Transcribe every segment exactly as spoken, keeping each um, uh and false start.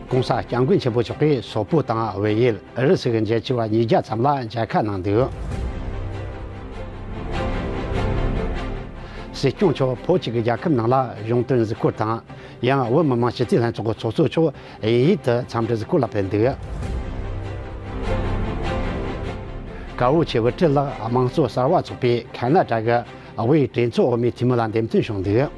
༸གོང་ས་༸སྐྱབས་མགོན་ཆེན་པོ་མཆོག་གིས་སོག་པོ་དང་བལ་ཡུལ་ཨུ་རུ་སུ་གི་མཇལ་ཆེ་བ་ཉིས་བརྒྱ་ཙམ་ལ་མཇལ་ཁ་གནང་འདུག་སྲིད་སྐྱོང་མཆོག་བོད་ཀྱི་རྒྱལ་ཁབ་ནང་ལ་གཞུང་དོན་གཟིགས་སྐོར་དང་། ཡང་བོད་མི་མང་སྤྱི་འཐུས་ལྷན་ཚོགས་ཀྱི་ཚོགས་གཙོ་མཆོག་དབྱིན་ཡུལ་དུ་འཚམས་འདྲི་གཟིགས་སྐོར་ལ་ཕེབས་འདུག་ཀ་བོ་ཆེ་དབུ་ཁྲིད་ལགས་དམངས་གཙོ་གསར་བ་ཚོགས་པའི་ཁ་ན་ཌ་གི་དབུས་གྲོས་ཚོགས་འོག་མའི་འཐུས་མི་ལ་འདེམས་ཐོན་བྱུང་འདུག་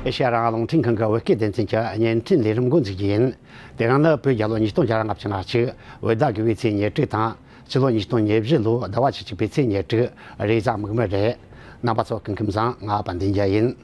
ཨེ་ཤེ་ཡ་རང་དབང་རླུང་འཕྲིན་ཁང་གི་བོད་སྐད་སྡེ་ཚན་གྱི་བརྙན་འཕྲིན་ལས་རིམ་འགོ་འཛུགས་རྒྱུ་ཡིན། དེ་རིང་ནི་བོད་རྒྱལ་ལོ་ཉིས་སྟོང་བརྒྱ་ལྔ་བཅུ་ང་གཅིག་བོད་ཟླ་དགུ་པའི་ཚེས་ཉེར་དྲུག་དང་། ཕྱི་ལོ་ཉིས་སྟོང་ཉེར་བཞི་ལོའི་ཟླ་བ་བཅུ་གཅིག་པའི་ཚེས་ཉེར་དྲུག་རེས་གཟའ་མིག་དམར་རེད། རྣམ་པ་ཚོ་སྐུ་ཁམས་བཟང་། ང་དཔལ་ལྡན་རྒྱལ་ཡིན།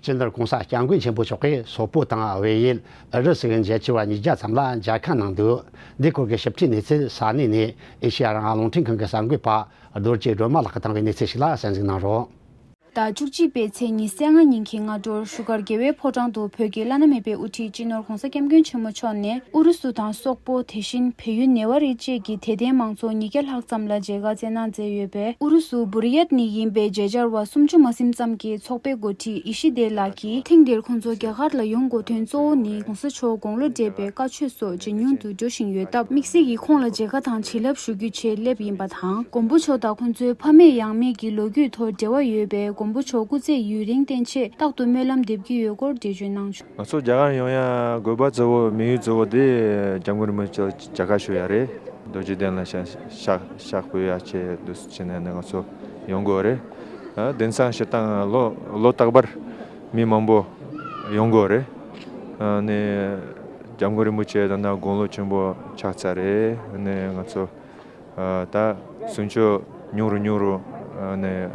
སྤྱི་ཟླར་༸གོང་ས་༸སྐྱབས་མགོན་ཆེན་པོ་མཆོག་གིས་སོག་པོ་དང་བལ་ཡུལ་ཨུ་རུ་སུ་གི་མཇལ་ཆེ་བ་ཉིས་བརྒྱ་ཙམ་ལ་མཇལ་ཁ་གནང་འདུག་འདིའི་སྐོར་གྱི་ཞིབ་ཕྲའི་གནས་ཚུལ་ས་གནས་ནས་ཨེ་ཤེ་ཡ་རང་དབང་རླུང་འཕྲིན་ཁང་གི་གསར་འགོད་པ་རྡོ་རྗེ་སྒྲོལ་མ་ལགས་ཀྱིས་བཏང་བའི་གནས་ཚུལ་ཞིག་ལ་གསན་གཟིགས་གནང་རོགས། ཟླ་བཅུ་གཅིག་པའི་ཚེས་ཉི་ཤུ་རྩ་ལྔ་ཉིན་གྱི་སྔ་དྲོར་བཞུགས་སྒར་རྒྱལ་བའི་ཕོ་བྲང་དུ་བོད་ཀྱི་བླ་ན་མེད་པའི་དབུ་ཁྲིད་སྤྱི་ནོར་༸གོང་ས་༸སྐྱབས་མགོན་ཆེན་པོ་མཆོག་ནས་ཨུ་རུ་སུ་དང་སོག་པོ། དེ་བཞིན་བལ་ཡུལ་ནེ་ཝ་རི་བཅས་ཀྱི་དད་ལྡན་མང་ཚོགས་ཉིས་བརྒྱ་ལྷག་ཙམ་ལ་མཇལ་ཁ་བསྩལ་གནང་མཛད་ཡོད་པས། ཨུ་རུ་སུ་བུ་རི་ཡད་ནས་ཡིན་པའི་མཇལ་བཅར་བ་སུམ་ཅུ་མ་ཟིན་ཙམ་གྱི་ཚོགས་པའི་འགོ་ཁྲིད་ཡི་ཤི་དེ་ལགས་ཀྱིས། ཐེངས་འདིར་ཁོང་ཚོ་རྒྱ་གར་ལ་ཡོང་དགོས་དོན་གཙོ་བོ་ནི་༸གོང་ས་མཆོག་དགུང་ལོ་བགྲེས་པའི་བཀའ་ཆོས་སོགས་ཇེ་ཉུང་དུ་འགྲོ་བཞིན་ཡོད་སྟབས། དམིགས་བསལ་གྱིས་ཁོང་ལ་མཇལ་ཁ་དང་བྱིན་རླབས་ཞུ་རྒྱུའི་ཆེད་སླེབས་ཡིན་པ་དང་། མགོན་པོ་མཆོག་དང་ཁོང་ཚོའི་ཕ་མེས་ཡང་མེས་ཀྱི་ལོ་རྒྱུས་ཐོག་འབྲེལ་བ་ཡོད་པས། མགོན་པོ་མཆོག་སྐུ་ཚེ་ཡུན་རིང་བརྟན་ཆེད་རྟག་ཏུ་སྨོན་ལམ་འདེབས་ཀྱི་ཡོད་སྐོར་འགྲེལ་བརྗོད་གནང་བྱུང་། ང་ཚོ་རྒྱ་གར་ཡོང་ཡ་དགོས་པ་གཙོ་བོ་དམིགས་ཡུལ་གཙོ་བོ་དེ་སྐྱབས་མགོན་རིན་པོ་ཆེ་མཇལ་ཁ་ཞུ་ཡ་རེད། རྡོ་རྗེ་གདན་ལ་ཕྱག་ཕྱག་ཕྱག་ཕུལ་ཡ་ཆེད་དུ་བྱས་ནས་ང་ཚོ་ཡོང་དགོས་རེད། ཨ་དེང་སང་སྤྱིར་བཏང་ལོ་ལོ་རྟག་པར་མི་མང་པོ་ཡོང་དགོས་རེད། ཨ་ནི་སྐྱབས་མགོན་རིན་པོ་ཆེ་ད་ལྟ་དགུང་ལོ་ཆེན་པོ་ཆགས་ཚར་རེད། ཨ་ནི་ང་ཚོ་ཨ་ད་གསུང་ཆོས་ཉུང་རུ་ཉུང་རུ་ཨ་ནི་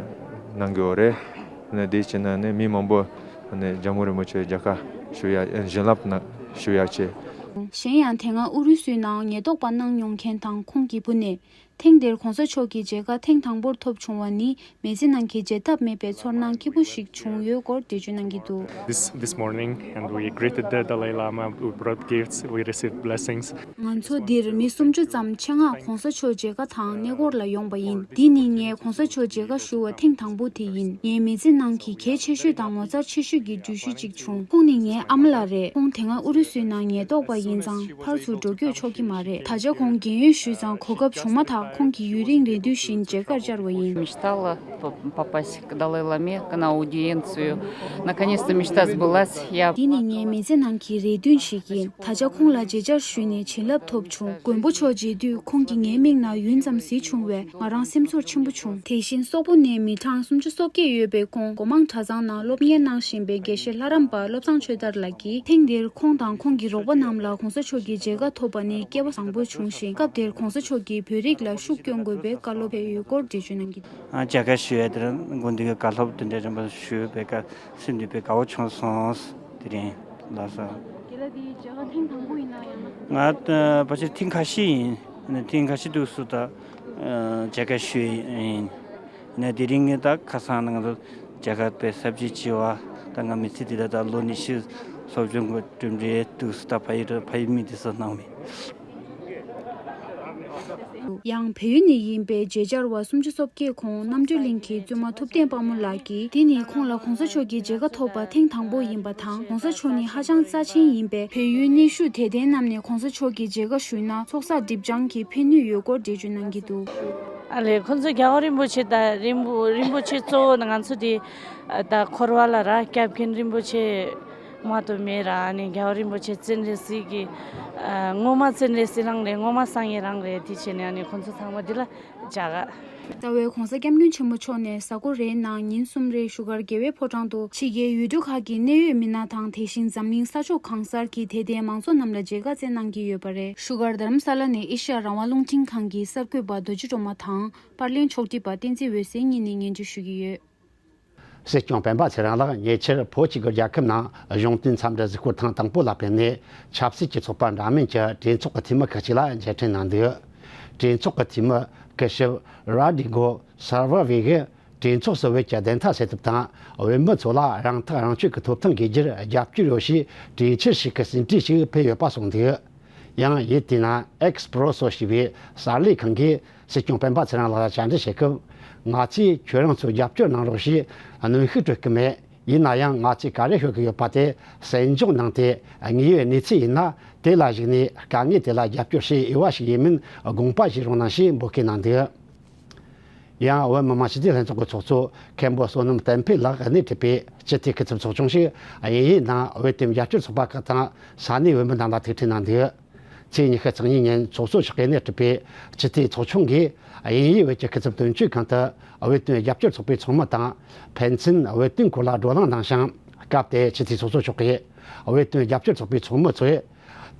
གནང་གི་ཡོད་རེད། ཨ་ནི་དེ་བྱས་ན་ནི་མི་མང་པོ་ཨ་ནི་སྐྱབས་མགོན་རིན་པོ་ཆེ་མཇལ་ཁ་ཞུ་ཡ་བྱིན་རླབས་ཞུ་ཡ་ཆེད། གཞན་ཡང་། དེ་སྔ་ཨུ་རུ་སུའི་ནང་ཉེན་རྟོག་པ་གནང་མྱོང་མཁན་དང་ཁོང་གི་བུ་ནས། ཐེངས་འདིར་༸གོང་ས་མཆོག་གི་མཇལ་ཁ་ཐེངས་དང་པོར་ཐོབ་བྱུང་བ་ནི་མི་ཚེ་ནང་གི་བརྗེད་ཐབས་མེད་པའི་ཚོར་སྣང་སྐྱིད་པོ་ཞིག་བྱུང་ཡོད་སྐོར་འགྲེལ་བརྗོད་གནང་གི་འདུག། This, this morning, and we greeted the Dalai Lama, we brought gifts, we received blessings. ང་ཚོ་འདིར་མི་སུམ་ཅུ་ཙམ་ཆེད་མངགས་༸གོང་ས་མཆོག་མཇལ་ཁ་དང་གནས་སྐོར་ལ་ཡོང་པ་ཡིན། འདི་ནི་ངས་༸གོང་ས་མཆོག་མཇལ་ཁ་ཞུ་བ་ཐེངས་དང་པོ་དེ་ཡིན། ངའི་མི་ཚེ་ནང་གི་གལ་ཆེ་ཤོས་དང་ངོ་མཚར་ཆེ་ཤོས་ཀྱི་འགྲུལ་བཞུད་ཅིག་བྱུང་། ཁོང་ནི་ངའི་ཨ་མ་ལགས་རེད། ཁོང་དེ་སྔ་ཨུ་རུ་སུའི་ནང་ཉེན་རྟོག་པ་ཡིན་ཙང་ཕར་ཚུར་འགྲོ་སྐྱོད་ཆོག་གི་མ་རེད། ད་ཆ་ཁོང་རྒན་ཡོལ་ཞུས་ཙང་གོ་སྐབས་བྱུང་མ་ཐག་ཁོང་གི་ཡུན་རིང་རེ་འདུན་བཞིན་མཇལ་ཁར་བཅར་བ་ཡིན། Мечтала по- попасть к Далай Ламе, к- на аудиенцию. Наконец-то мечта сбылась. Я- འདི་ནི་ངའི་མི་ཚེ་ནང་གི་རེ་འདུན་ཞིག་ཡིན། ད་ཆ་ཁོང་ལ་མཇལ་བཅར་ཞུས་ནས་བྱིན་རླབས་ཐོབ་བྱུང་། མགོན་པོ་མཆོག་མཇལ་དུས་ཁོང་གིས་ངའི་མིག་ནང་ཡུན་ཙམ་གཟིགས་བྱུང་བས་ང་རང་སེམས་ཚོར་ཆེན་པོ་བྱུང་། དེ་བཞིན་སོག་པོ་ནས་མི་གྲངས་སུམ་ཅུ་སོ་བརྒྱད་ཡོད་པའི་ཁོང་སྒོ་མང་གྲྭ་ཚང་ནང་སློབ་གཉེར་གནང་བཞིན་པའི་དགེ་བཤེས་ལྷ་རམས་པ་བློ་བཟང་ཆོས་དར་ལགས་ཀྱིས་ཐེངས་འདིར་ཁོང་དང་ཁོང་གི་རོགས་པ་རྣམས་ལ་༸གོང་ས་མཆོག་གི་མཇལ་ཁ་ཐོབ་པ་ནི་སྐལ་བ་བཟང་པོ་བྱུང་ཞིང་། སྐབས་དེར་༸གོང་ས་མཆོག་གིས་བོད་རིགས་ལ་ཤུགས་སྐྱོན་དགོས་པའི་བཀའ་སློབ་ཕེབས་ཡོད་སྐོར་འགྲེལ་བརྗོད་གནང་གི་འདུག། ཨ་མཇལ་ཁ་ཞུ་ཡ་དེར་མགོ་འདི་གི་བཀའ་སློབ་དེ་འདྲ་རིམ་པ་ཞུས་པའི་སྐབས་སེམས་འདི་དཔེ་དགའ་བོ་བྱུང་སོང་། དེ་རིང་ལགས་སོ། རྒན་ལགས་འདི་མཇལ་ཁ་ཐེངས་དང་པོ་ཡིན་ན་ཡང་ན། ང་ད་ཕལ་ཆེར་ཐེངས་ཁ་ཤས་ཡིན། ཐེངས་ཁ་ཤས་དུས་སུ་ད་མཇལ་ཁ་ཞུས་ཡིན། ན་དེ་རིང་ངས་ད་ཁ་སང་ང་ཚོ་མཇལ་ཁ་དཔེ་ཟབ་ཅིག་བྱས་པ། ད་ང་མི་ཚེ་འདི་ལ་ད་ལོ་ཉི་ཤུ་སློབ་སྦྱོང་གི་གྲུབ་འབྲས་དུས་སུ་ད་ཕ་ཡུལ་ཕ་ཡུལ་མི་འདི་སོ་སྣང་མེད། ཡང་བལ་ཡུལ་ནས་ཡིན་པའི་མཇལ་བཅར་བ་སུམ་ཅུ་སོ་བརྒྱད་ཁོང་རྣམ་གྲོལ་གླིང་གི་བཙུན་མ་ཐུབ་བསྟན་དཔལ་མོ་ལགས་ཀྱིས། འདི་ནི་ཁོང་ལ་༸གོང་ས་མཆོག་གི་མཇལ་ཁ་ཐོབ་པ་ཐེངས་དང་པོ་ཡིན་པ་དང་། ༸གོང་ས་མཆོག་ནི་ཧ་ཅང་རྩ་ཆེན་ཡིན་པས། བལ་ཡུལ་གནས་བཞུགས་དད་ལྡན་རྣམས་ནས་༸གོང་ས་མཆོག་གི་མཇལ་ཁ་ཞུས་ན་ཚོགས་བསགས་སྒྲིབ་སྦྱང་གི་ཕན་ནུས་ཡོད་སྐོར་འགྲེལ་བརྗོད་གནང་གི་འདུག། ཨ་ལས་ཁོང་ཚོས་རྒྱལ་བ་རིན་པོ་ཆེ་དང་རིན་པོ་རིན་པོ་ཆེ་གཙོ་བོ་ནི་ང་ཚོ་དེ་ད་འཁོར་བ་ལ་ར་སྐྱབས་མཁན་རིན་པོ་ཆེ་མ་གཏོགས་མེད་ར། ཨ་ནི་རྒྱལ་བ་རིན་པོ་ཆེ་སྤྱན་རས་གཟིགས་ཀྱི་ཨ་སྔོན་མ་སྤྱན་རས་གཟིགས་རང་རེད། སྔོན་མ་སངས་རྒྱས་རང་རེད། དེ་བྱས་ནས་ཨ་ནི་ཁོང་ཚོ་ཚང་མ་འདི་ལ་མཇལ་ཁ། རྩ་བའི་༸གོང་ས་༸སྐྱབས་མགོན་ཆེན་པོ་མཆོག་ནས་གཟའ་འཁོར་རེའི་ནང་ཉིན་གསུམ་རེ་བཞུགས་སྒར་རྒྱལ་བའི་ཕོ་བྲང་དུ་ཕྱི་རྒྱལ་ཡུལ་གྲུ་ཁག་གི་གནད་ཡོད་མི་སྣ་དང་། དེ་བཞིན་འཛམ་གླིང་ས་ཕྱོགས་གང་སར་གྱི་དད་ལྡན་མང་ཚོགས་རྣམས་ལ་མཇལ་ཁ་བསྩལ་གནང་གི་ཡོད་པ་རེད། བཞུགས་སྒར་རྡ་རམ་ས་ལ་ནས་ཨེ་ཤ་ཡ་རང་དབང་རླུང་འཕྲིན་ཁང་གི་གསར་འགོད་པ་རྡོ་རྗེ་སྒྲོལ་མ་དང་། པར་ལེན་ཕྱོགས་སྒྲིག་པ་བསྟན་འཛིན་འོད་ཟེར་གཉིས་ནས་སྙན་སྒྲོན་ཞུ་གི་ཡོད། སྲིད་སྐྱོང་སྤེན་པ་ཚེ་རིང་ལགས་ཉེ་ཆར་བོད་ཀྱི་རྒྱལ་ཁབ་ནང་གཞུང་དོན་འཚམས་འདྲི་གཟིགས་སྐོར་ཐེངས་དང་པོ་ལ་ཕེབས་ནས། ཆབ་སྲིད་ཀྱི་ཚོགས་པ་འདྲ་མིན་གྱི་གྲོས་ཚོགས་ཀྱི་འཐུས་མི་ཁག་ཅིག་ལ་མཇལ་འཕྲད་གནང་འདུག། གྲོས་ཚོགས་ཀྱི་འཐུས་མི་སྐུ་ཞབས་རོ་ཌི་གོ་སར་ཝ་ཝེ་གིས་ གྲོས་ཚོགས་སུ་བོད་ཀྱི་བདེན་མཐའ་གསལ་ཐབས་དང་། བོད་མི་ཚོ་ལ་རང་ཐག་རང་གཅོད་ཀྱི་ཐོབ་ཐང་དགོས་རྒྱུར་རྒྱབ་སྐྱོར་ཡོད་ཞེས་གྲོས་འཆར་ཞིག་གི་ཟིན་བྲིས་ཤིག་ཕུལ་ཡོད་པ་གསུངས་འདུག། ཡང་ཡུལ་དེའི་ནང་ཨེགས་པོ་རོ་སོ་ཞེས་པའི་གསར་ལས་ཁང་གིས་སྲིད་སྐྱོང་སྤེན་པ་ཚེ་རིང་ལགས་ལ་བཅར་འདྲི་བྱེད་སྐབས། ང་ཚོས་ཁྱོད་རང་ཚོ་རྒྱབ་སྐྱོར་གནང་རོགས་ཞེས་གནོན་ཤུགས་སྤྲོད་ཀྱི་མེད། ཡིན་ན་ཡང་ང་ཚོས་ག་རེ་ཤོད་ཀྱི་ཡོད་པ་དེ་གསན་འཇོག་གནང་སྟེ། དངོས་ཡོད་གནས་ཚུལ་ཡིན་ན་དེ་ལ་གཞིགས་ནས་དཀའ་ངལ་དེ་ལ་རྒྱབ་སྐྱོར་བྱེད་འོས་པ་ཞིག་ཡིན་མིན་དགོངས་པ་བཞེས་རོགས་གནང་ཞེས་འབོད་སྐུལ་གནང་འདུག། ཡང་བོད་མི་མང་སྤྱི་འཐུས་ལྷན་ཚོགས་ཀྱི་ཚོགས་གཙོ་མཁན་པོ་བསོད་ནམས་བསྟན་འཕེལ་ལགས་སྣེ་ཁྲིད་པའི་སྤྱི་འཐུས་སྐུ་ཚབ་ཚོགས་ཆུང་ཞིག་དབྱིན་ཡུལ་ནང་བོད་དོན་རྒྱབ་སྐྱོར་ཚོགས་པ་ཁག་དང་ས་གནས་བོད་མི་རྣམས་ལ་ཐུག་འཕྲད་གནང་འདུག། ཚེས་ཉི་ཤུ་རྩ་གཉིས་ཉིན་ཚོགས་གཙོ་མཆོག་གིས་སྣེ་ཁྲིད་པའི་སྤྱི་འཐུས་ཚོགས་ཆུང་གིས་དབྱིན་ཡུལ་བོད་ཀྱི་སྐུ་ཚབ་དོན་གཅོད་ཁང་དུ་བོད་དོན་རྒྱབ་སྐྱོར་ཚོགས་པའི་ཚོགས་མི་དང་ཕན་ཚུན་བོད་དོན་སྐོར་ལ་བགྲོ་གླེང་གནང་ཞིང་། སྐབས་དེར་སྤྱི་འཐུས་ཚོགས་གཙོ་མཆོག་གིས་བོད་དོན་རྒྱབ་སྐྱོར་ཚོགས་པའི་ཚོགས་མི་ཚོས་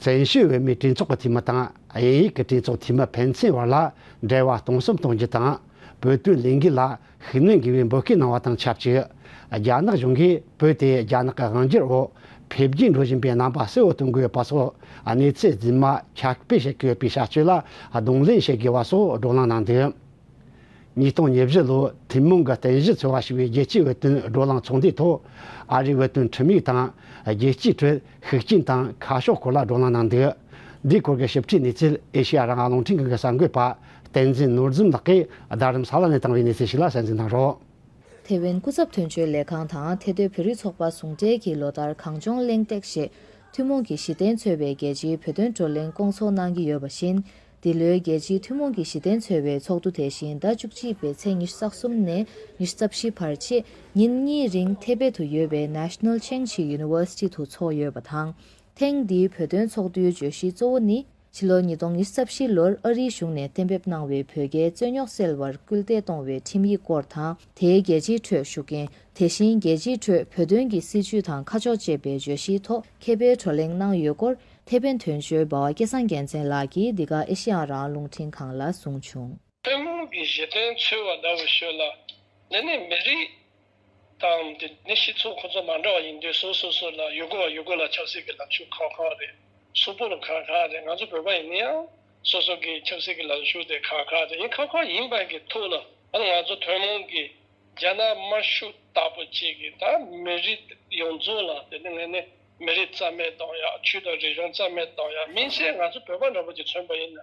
བཙན་བྱོལ་བོད་མིའི་གྲོས་ཚོགས་ཀྱི་འཐུས་མི་དང་དབྱིན་ཡུལ་གྱི་གྲོས་ཚོགས་འཐུས་མི་ཕན་ཚུན་བར་ལ་འབྲེལ་བ་གཏིང་ཟབ་གཏོང་རྒྱུ་དང་། བོད་དོན་ལས་འགུལ་ལ་ཤུགས་སྣོན་དགོས་པའི་འབོད་སྐུལ་གནང་བ་དང་ཆབས་ཅིག། རྒྱ་ནག་གཞུང་གིས་བོད་དེ་རྒྱ་ནག་གི་དབང་སྒྱུར་འོག་འཕེལ་རྒྱས་འགྲོ་བཞིན་པའི་རྣམ་པ་གསལ་བོ་སྟོན་དགོས་པ་སོགས་གནས་ཚུལ་རྫུན་མ་ཁྱབ་སྤེལ་བྱེད་ཀྱི་ཡོད་པའི་བྱ་སྤྱོད་ལ་གདོང་ལེན་བྱེད་དགོས་པ་སོགས་བགྲོ་གླེང་གནང་འདུག། ཉིས་སྟོང་ཉེར་བཞི་ལོའི་ཐུན་མོང་གི་རྟེན་གཞི་འཚོལ་བ་ཞེས་པའི་རྒྱལ་སྤྱིའི་བོད་དོན་བགྲོ་གླེང་ཚོགས་འདུའི་ཐོག་ཨ་རིའི་བོད་དོན་ཁྲིམས་ཡིག་དང་། རྒྱལ་སྤྱིའི་ཁྲོད་ཤུགས་རྐྱེན་དང་ཁ་ཕྱོགས་སྐོར་ལ་བགྲོ་གླེང་གནང་འདུག། འདིའི་སྐོར་གྱི་ཞིབ་ཕྲའི་གནས་ཚུལ་ཨེ་ཤེ་ཡ་རང་དབང་རླུང་འཕྲིན་ཁང་གི་གསར་འགོད་པ་བསྟན་འཛིན་ནོར་འཛོམས་ལགས་ཀྱིས་རྡ་རམ་ས་ལ་ནས་བཏང་བའི་གནས་ཚུལ་ཞིག་ལ་གསན་གཟིགས་གནང་རོགས། ཐེ་ཝན་སྐུ་ཚབ་དོན་གཅོད་ལས་ཁང་དང་ཐེ་སྡོད་བོད་རིགས་ཚོགས་པ་ཟུང་འབྲེལ་གྱིས་ལོ་ལྟར་གངས་ལྗོངས་གླེང་སྟེགས་ཞེས་ཐུན་མོང་གི་གཞི་རྟེན་འཚོལ་བའི་རྒྱལ་སྤྱིའི་བོད་དོན་བགྲོ་གླེང་སྐོང་ཚོགས་གནང་གི་ཡོད་པ་བཞིན། འདི་ལོའི་རྒྱལ་སྤྱིའི་ཐུན་མོང་གི་གཞི་རྟེན་འཚོལ་བའི་ཚོགས་འདུ་དེ་བཞིན་ཟླ་བཅུ་གཅིག་པའི་ཚེས་ཉི་ཤུ་རྩ་གསུམ་ནས་ཉི་ཤུ་རྩ་བཞི་བར་ཆེད་ཉིན་གཉིས་རིང་ཐེ་པེ་དུ་ཡོད་པའི་National Chengchi University དུ་འཚོགས་ཡོད་པ་དང་། ཐེངས་འདིའི་བོད་དོན་ཚོགས་འདུའི་བརྗོད་གཞི་གཙོ་བོ་ནི། ཕྱི་ལོ་ཉིས་སྟོང་ཉི་ཤུ་རྩ་བཞི་ལོར་ཨ་རིའི་གཞུང་ནས་གཏན་འབེབས་གནང་བའི་བོད་རྒྱའི་རྩོད་རྙོག་སེལ་བར་སྐུལ་འདེད་གཏོང་བའི་ཁྲིམས་ཡིག་སྐོར་དང་། དེའི་རྒྱལ་སྤྱིའི་ཁྲོད་ཤུགས་རྐྱེན། དེ་བཞིན་རྒྱལ་སྤྱིའི་ཁྲོད་བོད་དོན་གྱི་སྲིད་བྱུས་དང་ཁ་ཕྱོགས་ཅེས་པའི་བརྗོད་གཞིའི་ཐོག་མཁས་པའི་བགྲོ་གླེང་གནང་ཡོད་སྐོར། ཐེ་ཝན་དོན་གཅོད་འབའ་བ་སྐལ་བཟང་རྒྱལ་མཚན་ལགས་ཀྱིས་འདི་ག་ཨེ་ཤེ་ཡ་རང་དབང་རླུང་འཕྲིན་ཁང་ལ་གསུངས་བྱུང་། ཐུན་མོང་གི་གཞི་རྟེན་འཚོལ་བ་ལྟ་བུ་ཞིག་ལ། འདི་ནི་མི་རིགས་དང་འདི་ནི་སྤྱི་ཚོགས་ཁོ་ཚོ་མ་འདྲ་བ་ཡིན་དུས་སོ་སོ་སོ་ལ་ཡུལ་སྐོར་བ་ཡུལ་སྐོར་ལ་ཆབ་སྲིད་ཀྱི་ལངས་ཕྱོགས་ཁག་ཁག་རེད། སོག་པོ་ལ་ཁག་ཁག་རེད། ང་ཚོ་བོད་པ་ཡིན་ན་ཡང་སོ་སོ་གི་ཆབ་སྲིད་ཀྱི་ལངས་ཕྱོགས་དེ་ཁག་ཁག་རེད། ཡིན་ཁག་ཁག་ཡིན་པ་གི་ཐོག་ལ་ཨ་ནི་ང་ཚོ་ཐུན་མོང་གི་རྒྱ་ནག་དམར་ཤོག་ལྟ་བུ་ཅིག་གིས་ད་མི་རིགས་ཡོངས་རྫོགས་ལ་དེ་ནི་ངས་ནི་མི་རིགས་རྩ་མེད་གཏོང་ཡག་ཆོས་དང་རིག་གཞུང་རྩ་མེད་གཏོང་ཡག་མིན་ཚེ་ང་ཚོ་བོད་པ་འདྲ་པོ་ཅིག་མཚོན་པ་ཡིན་ན།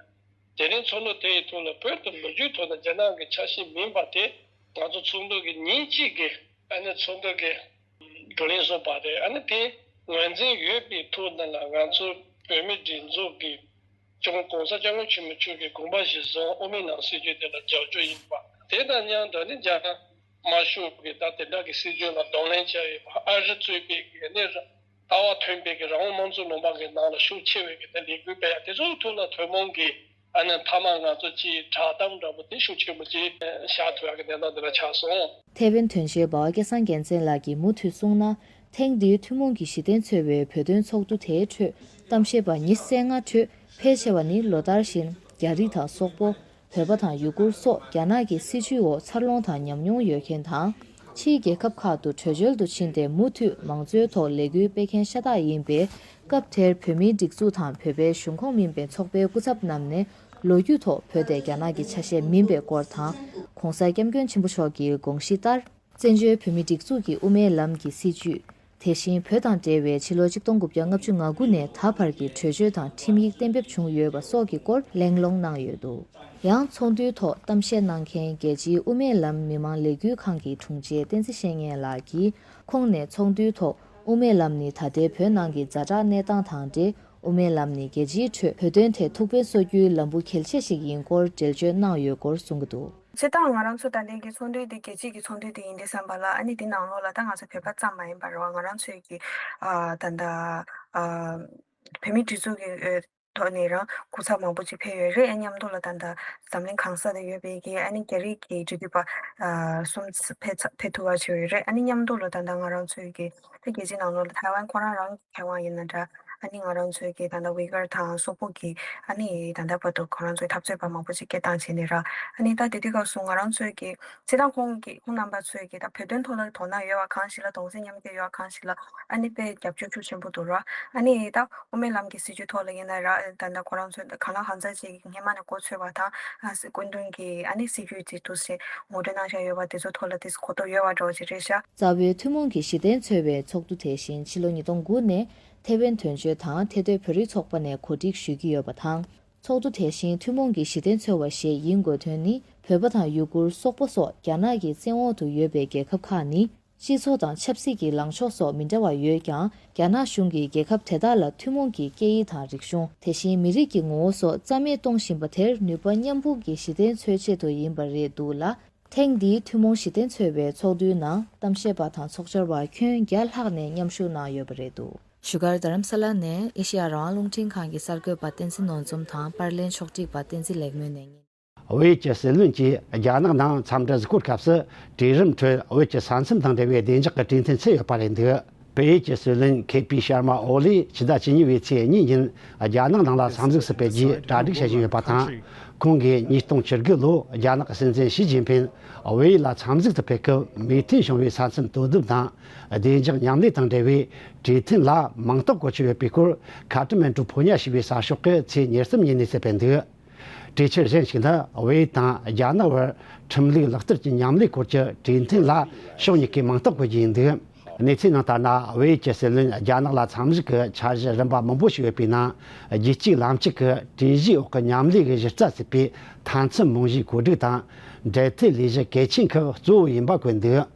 དེ་རིང་ཚོགས་འདུ་དེ་ཡི་ཐོག་ལ་བོད་དུ་ལོ་རྒྱུས་ཐོག་ནས་རྒྱ་ནག་གི་ཆ་ཤས་མིན་པ་དེ་ང་ཚོ་ཚོགས་འདུ་གི་ཉིན་གཅིག་གི་ཨ་ནི་ཚོགས་འདུ་གི་བགྲོ་གླེང་བཟོས་པ་རེད། ཨ་ནི་དེ་ངོས་འཛིན་ཡོད་པའི་ཐོག་ནས་ལ་ང་ཚོ་བོད་མི་སྒྲིག་འཛུགས་ཀྱི་༸གོང་ས་༸སྐྱབས་མགོན་ཆེན་པོ་མཆོག་གི་དགོངས་པ་གཞིར་བཟུང་དབུ་མའི་ལམ་སྲིད་བྱུས་དེ་ལ་རྒྱབ་སྐྱོར་ཡིན་པ། དེ་དང་མཉམ་དུ་ཨ་ནི་རྒྱ་ནག་དམར་ཤོག་གི་ད་དེ་འདྲ་གི་སྲིད་བྱུས་ལ་གདོང་ལེན་བྱས་ཡོད་པ། ཨ་རི་གཙོས་པའི་གི་ཨ་ནི་ལྟ་བ་མཐུན་པའི་གི་རང་དབང་དམངས་གཙོ་ལུང་པ་གི་ནང་ལ་ཤུགས་ཆེ་བའི་གི་དེ་ལས་འགུལ་སྤེལ་ཡ་དེ་ཚོའི་ཐོག་ལ་ཐུན་མོང་གི་ཨ་ནི་མཐའ་མ་ང་ཚོ་ཅིག་བསྒྲགས་གཏམ་འདྲ་པོ་དེ་ཤུགས་ཆེན་པོ་ཅིག་བཞག་ཐུབ་ཡ་གི་གནས་སྟངས་དེ་འདྲ་ཆགས་སོང་། ཐེ་ཝན་དོན་གཅོད་འབའ་བ་སྐལ་བཟང་རྒྱལ་མཚན་ལགས་ཀྱིས་མུ་མཐུད་གསུངས་ན། ཐེངས་འདིའི་ཐུན་མོང་གི་གཞི་རྟེན་འཚོལ་བའི་བོད་དོན་ཚོགས་འདུ་དེའི་ཁྲོད་གཏམ་བཤད་པ་ཉི་ཤུ་རྩ་ལྔ་ཁྲོད་ཕལ་ཆེ་བ་ནི་ལོ་ལྟར་བཞིན་རྒྱ་རིགས་དང་སོག་པོ། བོད་པ་དང་ཡུ་གུར་སོགས་རྒྱ་ནག་གི་སྲིད་བྱུས་འོག་འཚར་ལོངས་དང་ཉམས་མྱོང་ཡོད་མཁན་དང་། ཕྱིའི་རྒྱལ་ཁབ་ཁག་ཏུ་བྲོས་བྱོལ་དུ་ཕྱིན་ཏེ་མུ་མཐུད་མང་གཙོའི་ཐོག་ལས་འགུལ་སྤེལ་མཁན་ཤ་སྟག་ཡིན་པས། སྐབས་དེར་བོད་མིའི་སྒྲིག་འཛུགས་དང་བོད་པའི་གཞུང་ཁོངས་མིན་པའི་ཚོགས་པའི་སྐུ་ཚབ་རྣམས་ནས་ལོ་རྒྱུས་ཐོག་བོད་དེ་རྒྱ་ནག་གི་ཆ་ཤས་མིན་པའི་སྐོར་དང་། ༸གོང་ས་༸སྐྱབས་མགོན་ཆེན་པོ་མཆོག་གི་དགོངས་གཞི་ལྟར། བཙན་བྱོལ་བོད་མིའི་སྒྲིག་འཛུགས་ཀྱི་དབུ་མའི་ལམ་གྱི་སྲིད་བྱུས། དེ་བཞིན་བོད་དང་འབྲེལ་བའི་ཕྱི་ལོ་ཆིག་སྟོང་དགུ་བརྒྱ་ལྔ་བཅུ་ང་དགུ་ནས་ད་བར་གྱི་བྲོས་བྱོལ་དང་ཁྲིམས་ཡིག་གཏན་འབེབས་བྱུང་ཡོད་པ་སོགས་ཀྱི་སྐོར་གླེང་སློང་གནང་ཡོད་འདུག། ཡང་ཚོགས་འདུའི་ཐོག་གཏམ་བཤད་གནང་མཁན་རྒྱལ་སྤྱིའི་དབུ་མའི་ལམ་མི་མང་ལས་འགུལ་ཁང་གི་དྲུང་ཆེ་བསྟན་འཛིན་བཤེས་གཉེན་ལགས་ཀྱིས་ཁོང་ནས་ཚོགས་འདུའི་ཐོག་དབུ་མའི་ལམ་ནི་ད་ལྟའི་བོད་ནང་གི་ཛ་དྲག་གནས་སྟངས་དང་འབྲེལ། དབུ་མའི་ལམ་ནི་རྒྱལ་སྤྱིའི་ཁྲོད་བོད་དོན་ཐད་ཐུགས་ཕན་གསོ་རྒྱུའི་ལམ་བུ་གལ་ཆེ་ཞིག་ཡིན་སྐོར་འགྲེལ་བརྗོད་གནང་ཡོད་སྐོར་གསུང་གི་འདུག། སྤྱིར་བཏང་ང་རང་ཚོ་ད་ལྟའི་གི་ཚོགས་འདུ་འདི་རྒྱལ་སྤྱིའི་གི་ཚོགས་འདུ་འདི་ཡིན་དུས་ཙམ་པ་ལ་ཨ་ནི་འདི་ནང་ལོགས་ལ་ད་ང་ཚོ་བོད་པ་ཙམ་མ་ཡིན་པར་ང་རང་ཚོའི་གི་ཨ་ད་ལྟ་ཨ་བོད་མིའི་སྒྲིག་འཛུགས་ཀྱི་ཨ་ཐོག་ནས་རང་སྐུ་ཚབ་མང་པོ་ཅིག་ཕེབས་ཡོད་རེད། ཨ་མཉམ་དུ་ལ་ད་ལྟ་འཛམ་གླིང་གང་ས་ན་ཡོད་པའི་གི་ཨ་ནི་རྒྱ་རིགས་ཀྱི་འབྲེལ་མཐུད་པ་ཨ་གསུམ་ཕེབས་ཕེབས་ཐུབ་པ་བྱས་ཡོད་རེད། ཨ་ནི་མཉམ་དུ་ལ་ད་ལྟ་ང་རང་ཚོའི་གི་ད་རྒྱལ་སྤྱིའི་ནང་ལོགས་ལ་ཐའེ་ཝན་ཁོ་རང་རང་མཁས་དབང་ཡིན་ན་འདྲ། ཨ་ནི་ང་རང་ཚོའི་གི་ད་ལྟ་ཝི་གར་དང་སོག་པོ་གི་ཨ་ནི་ད་ལྟ་བར་དུ་ཁོ་རང་ཚོའི་འཐབ་རྩོད་པ་མང་པོ་ཅིག་སྐད་བཏང་བྱས་ནས་ར། ཨ་ནི་ད་དེ་དུས་སྐབས་སུ་ང་རང་ཚོའི་གི་སྤྱིར་བཏང་ཁོང་གི་ཁོང་རྣམ་པ་ཚོའི་གི་ད་བོད་དོན་ཐོག་ལ་དོ་སྣང་ཡོད་པ་གང་ཞིག་ལ་གདུང་སེམས་མཉམ་སྐྱེད་ཡོད་པ་གང་ཞིག་ལ་ཨ་ནི་དཔེ་རྒྱབ་སྐྱོར་ཤུགས་ཆེན་པོ་འདུག་ར། ཨ་ནི་ད་དབུ་མའི་ལམ་གྱི་སྲིད་བྱུས་ཐོག་ལ་ཡིན་ན་ར་ད་ལྟ་ཁོ་རང་ཚོ་གང་ལ་གང་འཚམ་ཅིག་སྔས་མ་ནས་གོ་ཆོད་པ་དང་ཨ་སི་སྐུ་མདུན་གྱི་ཨ་ནི་སྲིད་བྱུས་ཅིག་འདུག་སེ་ངོ་སྤྲོད་གནང་བཞག་ཡོད་པ་དེ་ཚོ་ཐོག་ལ་དེ་གོ་རྟོགས་ཡོད་པ་འདྲ་བོ་ཅིག་རེད་ཤག་རྩ་བའི་ཐུན་མོང་གི་གཞི་རྟེན་འཚོལ་བའི་ཚོགས་འདུ་དེ་བཞིན་ཕྱི་ལོ་ཉིས་སྟོང་དགུ་ནས་ཐེ་ཝན་དོན་གཅོད་དང་ཐེ་སྡོད་བོད་རིགས་ཚོགས་པ་ནས་གོ་སྒྲིག་ཞུ་གི་ཡོད་པ་དང་། ཚོགས་འདུ་དེ་བཞིན་ཐུན་མོང་གི་གཞི་རྟེན་འཚོལ་བ་ཞེས་ཡིན་དགོས་དོན་ནི། བོད་པ་དང་ཡུ་གུར། སོག་པོ་སོགས་རྒྱ་ནག་གི་བཙན་འོག་ཏུ་ཡོད་པའི་རྒྱལ་ཁབ་ཁག་ནི། སྤྱི་ཚོགས་དང་ཆབ་སྲིད་ཀྱི་ལངས་ཕྱོགས་སོགས་མི་འདྲ་བ་ཡོད་ཀྱང་། རྒྱ་ནག་གཞུང་གིས་རྒྱལ་ཁབ་དེ་དག་ལ་ཐུན་མོང་གི་སྐད་ཡིག་དང་རིག་གཞུང་། དེ་བཞིན་མི་རིགས་ཀྱི་ངོ་བོ་སོགས་རྩ་མེད་གཏོང་བཞིན་པ་དེར་ནུས་པ་མཉམ་སྤུངས་ཀྱི་གཞི་རྟེན་འཚོལ་ཆེད་དུ་ཡིན་པ་རེད་འདུག་ལ། ཐེངས་འདིའི་ཐུན་མོང་གཞི་རྟེན་འཚོལ་བའི་ཚོགས་འདུའི་ནང་གཏམ་བཤད་པ་དང་ཚོགས་བཅར་བ་ཁྱོན་བརྒྱ་ལྷག་ནས་མཉམ་ཞུགས་གནང་ཡོད་པ་རེད་འདུག་བཞུགས་སྒར་རྡ་རམ་ས་ལ་ནས་ཨེ་ཤེ་ཡ་རང་དབང་རླུང་འཕྲིན་ཁང་གི་གསར་འགོད་པ་བསྟན་འཛིན་ནོར་འཛོམས་དང་པར་ལེན་ཕྱོགས་སྒྲིག་པ་བསྟན་འཛིན་ལེགས་སྨོན་ནས་ཉན། ཝེ་ཡི་ཅི་སྲིད་བློན་གྱིས་རྒྱ་ནག་ནང་འཚམས་འདྲི་གཟིགས་སྐོར་སྐབས་སུ། གྲོས་རིམ་ཁྲོད་ཝེ་ཡི་ཅི་ས་མཚམས་དང་འབྲེལ་བའི་བདེ་འཇགས་ཀྱི་གྲོས་མཐུན་ཚུད་ཡོད་པ་རེད་འདུག་ཝེ་ཡི་ཅི་སྲིད་བློན་ཁེ་པི་ཤར་མ་ཨོ་ལི་ཕྱི་ཟླ་བཅུ་གཉིས་པའི་ཚེས་གཉིས་ཉིན་རྒྱ་ནག་ནང་ལ་འཚམས་གཟིགས་སུ་ཕེབས་རྒྱུའི་གྲ་སྒྲིག་བྱེད་བཞིན་ཡོད་པ་དང་། ཁོང་གིས་ཉིས་སྟོང་བཅུ་དགུ་ལོ་རྒྱ་ནག་སྲིད་འཛིན་ཞི་ཅིན་ཕིན་ཝེ་ཡི་ལ་འཚམས་གཟིགས་སུ་ཕེབས་སྐབས་མོས་མཐུན་བྱུང་བའི་ས་མཚམས་དོ་དམ་དང་བདེ་འཇགས་མཉམ་ལས་དང་འབྲེལ་བའི་གྲོས་མཐུན་ལ་མིང་རྟགས་བཀོད་ཆོག་ཡོད་པའི་སྐོར་ཁ་ཏ་མན་ཀྲུ་ཕོ་ཉ་ཞེས་པའི་གསར་ཤོག་གིས་ཚེས་ཉེར་གསུམ་ཉིན་ནས་གསལ་བསྡད་འདུག་གྲོས་ཆོད་གཞན་ཞིག་ནི་ཝེ་ཡི་དང་རྒྱ་ནག་བར་ཁྲིམས་ལུགས་ལག་བསྟར་གྱི་མཉམ་ལས་སྐོར་གྱི་གྲོས་མཐུན་ལ་ཕྱོགས་གཉིས་ཀས་མིང་རྟགས་བཀོད་རྒྱུ་ཡིན་འདུག་གནས་ཚུལ་ནང་ལྟར་ན། ཝེ་ཡི་ཅི་སྲིད་བློན་རྒྱ་ནག་ལ་འཚམས་གཟིགས་ཀྱི་འཆར་གཞི་རིམ་པ་མང་པོ་ཞིག་ཡོད་པའི་ནང་། རྒྱུད་གཅིག་ལམ་གཅིག་གི་གྲོས་གཞིའི་འོག་གི་མཉམ་ལས་ཀྱི་གཞི་རྩ་ཟེར་བའི་མཐའ་མཚམས་རྨང་གཞིའི་བཀོད་སྒྲིག་དང་། འབྲེལ་མཐུད་ལས་གཞི་གལ་ཆེན་ཁག་གཙོ་བོ་ཡིན་པ་བཀོད་འདུག་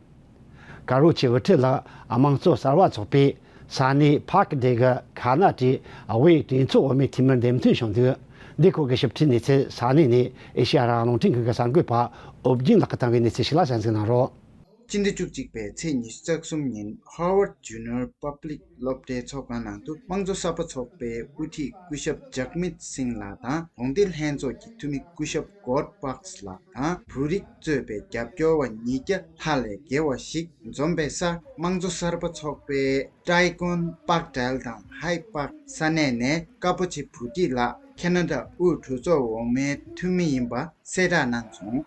ཀ་རོ་ཆེ་བུ་ཁྲིད་ལགས་དམངས་གཙོ་གསར་པ་ཚོགས་པའི་ས་གནས་ཕག་སྡེ་གི་ཁ་ན་ཏྲིའི་ཝེ་གྲོས་ཚོགས་འོག་མའི་འཐུས་མིར་འདེམས་ཐོན་བྱུང་འདུག་འདིའི་སྐོར་གྱི་ཞིབ་ཕྲའི་གནས་ཚུལ་ས་གནས་ནས་ཨེ་ཤེ་ཡ་རང་དབང་རླུང་འཕྲིན་ཁང་གི་གསར་འགོད་པ་ཨོ་རྒྱན་ལགས་ཀྱིས་བཏང་བའི་གནས་ཚུལ་ཞིག་ལ་གསན་གཟིགས་གནང་རོགས། སྤྱི་ཟླ་བཅུ་གཅིག་པའི་ཚེས་ཉི་ཤུ་རྩ་གསུམ་ཉིན་Harvard Junior Public སློབ་གྲྭའི་ཚོགས་ཁང་ནང་དུ་དམངས་གཙོ་གསར་པ་ཚོགས་པའི་དབུ་ཁྲིད་སྐུ་ཞབས་ཇག་མིད་སིང་ལགས་དང་གོང་སྡེ་ལྷན་ཚོགས་ཀྱི་འཐུས་མི་སྐུ་ཞབས་གོར་པག་སི་ལགས་དང་བོད་རིགས་གཙོས་པའི་རྒྱབ་སྐྱོར་བ་ཉིས་བརྒྱ་ལྷག་ལས་བརྒལ་བ་ཞིག་འཛོམས་པའི་སར། དམངས་གཙོ་གསར་པ་ཚོགས་པའི་ཏྲའི་ཀོན་པག་ཏེལ་དང་ཧའི་པག་ས་གནས་ནས་ཀ་པོ་ཆེ་བུ་ཏི་ལགས་ཁེ་ན་ཌ་དབུས་གྲོས་ཚོགས་འོག་མའི་འཐུས་མི་ཡིན་པ་གསལ་བསྒྲགས་གནང་སོང་།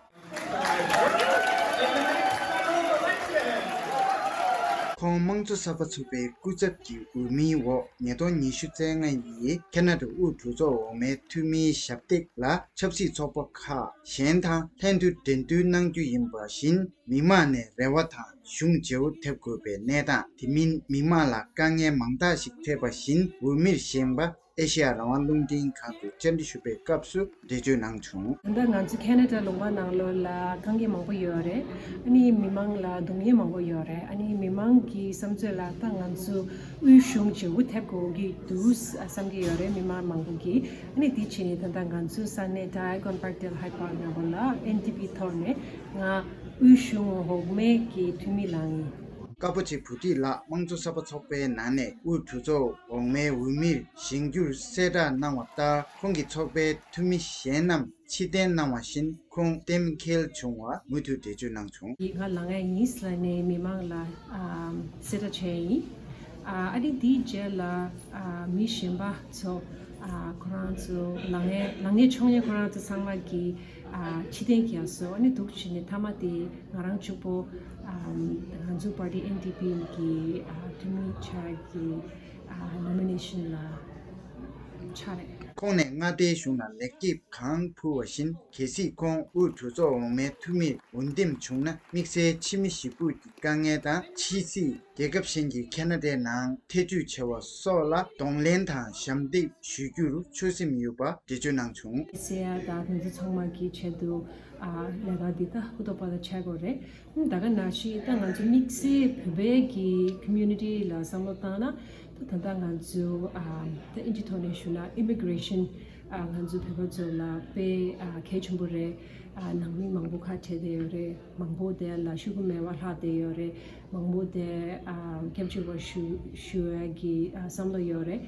ཁོང་དམངས་གཙོ་གསར་པ་ཚོགས་པའི་སྐུ་ཚབ་ཀྱི་འོས་མིའི་འོག་ཉིས་སྟོང་ཉི་ཤུ་རྩ་ལྔ་ཡི་ཁེ་ན་ཌ་དབུས་གྲོས་ཚོགས་འོག་མའི་འཐུས་མིའི་ཞབས་སྟེགས་ལ་ཆབ་སྲིད་ཚོགས་པ་ཁག་གཞན་དང་ལྷན་དུ་འགྲན་བསྡུར་གནང་རྒྱུ་ཡིན་པ་བཞིན། མི་མང་ནས་རེ་བ་དང་གཞུང་བརྗེ་བོ་ཐེབས་དགོས་པའི་གནས་སྟངས། དེ་མིན་མི་མང་ལ་དཀའ་ངལ་མང་དག་ཞིག་འཕྲད་པ་བཞིན་འོས་མིར་བཞེངས་པ་ཨེ་ཤེ་ཡ་རང་དབང་རླུང་འཕྲིན་ཁང་དུ་བཅར་འདྲི་ཞུ་བའི་སྐབས་སུ་འགྲེལ་བརྗོད་གནང་བྱུང་། ད་ལྟ་ང་ཚོ་ཁེ་ན་ཌ་ལུང་པ་ནང་ལོགས་ལ་དཀའ་ངལ་མང་པོ་ཡོད་རེད། ཨ་ནི་མི་མང་ལ་སྡུག་བསྔལ་མང་པོ་ཡོད་རེད། ཨ་ནི་མི་མང་གི་བསམ་ཚོད་ལ་ད་ང་ཚོ་དབུས་གཞུང་བརྗེ་བོ་ཐེབས་དགོས་ཀྱི་འདུག་བསམ་གྱི་ཡོད་རེད་མི་མང་མང་པོ་གིས། ཨ་ནི་དེ་བྱས་ནས་ད་ལྟ་ང་ཚོ་ས་གནས་ཏྲའི་ཀོན་པག་ཏེལ་ཧའི་པག་ནང་ལོགས་ལ་ཨེན་ཌི་པི་ཐོག་ནས་ང་དབུས་གཞུང་འོག་མའི་གི་འཐུས་མི་ལངས་ཡིན། ཀ་པོ་ཆེ་བུ་ཏི་ལགས་དམངས་གཙོ་གསར་པ་ཚོགས་པའི་ནང་ནས་དབུས་གྲོས་ཚོགས་འོག་མའི་འོས་མིར་བཞེངས་རྒྱུར་གསལ་བསྒྲགས་གནང་བ་ལྟར། ཁོང་གིས་ཚོགས་པའི་འཐུས་མི་གཞན་རྣམས་ཕྱིར་འཐེན་གནང་བ་བཞིན་ཁོང་གཏན་འཁེལ་བྱུང་བར་མུ་མཐུད་འགྲེལ་བརྗོད་གནང་བྱུང་། ང་ལངས་ཡ་ཡིན་ཟེར་ནས་མི་མང་ལ་གསལ་བསྒྲགས་བྱས་ཡིན། ཨ་ནི་དེའི་རྗེས་ལ་མི་གཞན་པ་ཚོ་ཁོ་རང་ཚོ་ལངས་ཡ་ལངས་ཡ་ཆོག་ཡ་ཁོ་རང་ཚོ་ཚང་མ་གིས། ཨ་ཕྱིར་འཐེན་བརྒྱབ་སོང་། ཨ་ནི་འདུག་བྱས་ནས་མཐའ་མ་དེ་ང་རང་གཅིག་པོ་ཨ་ང་ཚོ་པར་ཊི་ཨེན་ཌི་པི་གི་ཨ་འཐུས་མི་ཆགས་ཀྱི་ཨ་ནོ་མི་ནེ་ཤན་ལ་ཆགས་རེད། ཁོང་ནས་མངའ་སྡེའི་གཞུང་ལ་ལེགས་སྐྱེས་གང་ཕུལ་བ་བཞིན། གལ་སྲིད་ཁོང་དབུས་གྲོས་ཚོགས་འོག་མའི་འཐུས་མིར་འོས་འདེམས་བྱུང་ན། དམིགས་བསལ་ཕྱི་མི་ཞེ་ཕུགས་ཀྱི་དཀའ་ངལ་དང་། ཕྱི་སྲིད། རྒྱལ་ཁབ་གཞན་གྱི་ཁེ་ན་ཌའི་ནང་ཐེ་བྱུས་བྱ་བ་སོགས་ལ་གདོང་ལེན་དང་ཞབས་འདེགས་ཞུ་རྒྱུར་ཆོད་སེམས་ཡོད་པ་འགྲེལ་བརྗོད་གནང་བྱུང་། ཟེར་ཡ་དང་དེ་ཚོ་ཚང་མ་གི་ཆེད་དུ་ཨ་ལས་ཀ་འདི་ད་ཧུར་ཐག་པ་ལ་བྱེད་དགོས་རེད། ད་ག་ནང་བཞིན་ད་ང་ཚོ་དམིགས་བསལ་བོད་པའི་གི་ཀོ་མུ་ནི་ཊི་ལ་བསམ་བློ་བཏང་ན། ད་ད་ལྟ་ང་ཚོ་ཨ་ད་ཨིན་ཇི་ཐོག་ནས་ཞུ་ན་ཨི་མི་གྷི་རེ་ཤན་ཨ་ང་ཚོ་བོད་པ་ཚོ་ལ་དཔེ་ཨ་གལ་ཆེན་པོ་རེད། ཨ་ནང་མི་མང་པོ་ཁ་བྲལ་བསྡད་ཡོད་རེད། མང་པོ་དེ་ལ་ཤོག་གུ་མེད་པ་ལྷག་བསྡད་ཡོད་རེད། མང་པོ་དེ་ཨ་སྐྱབས་བཅོལ་བ་ཞུ་ཞུ་ཡ་གི་ཨ་བསམ་བློ་ཡོད་རེད།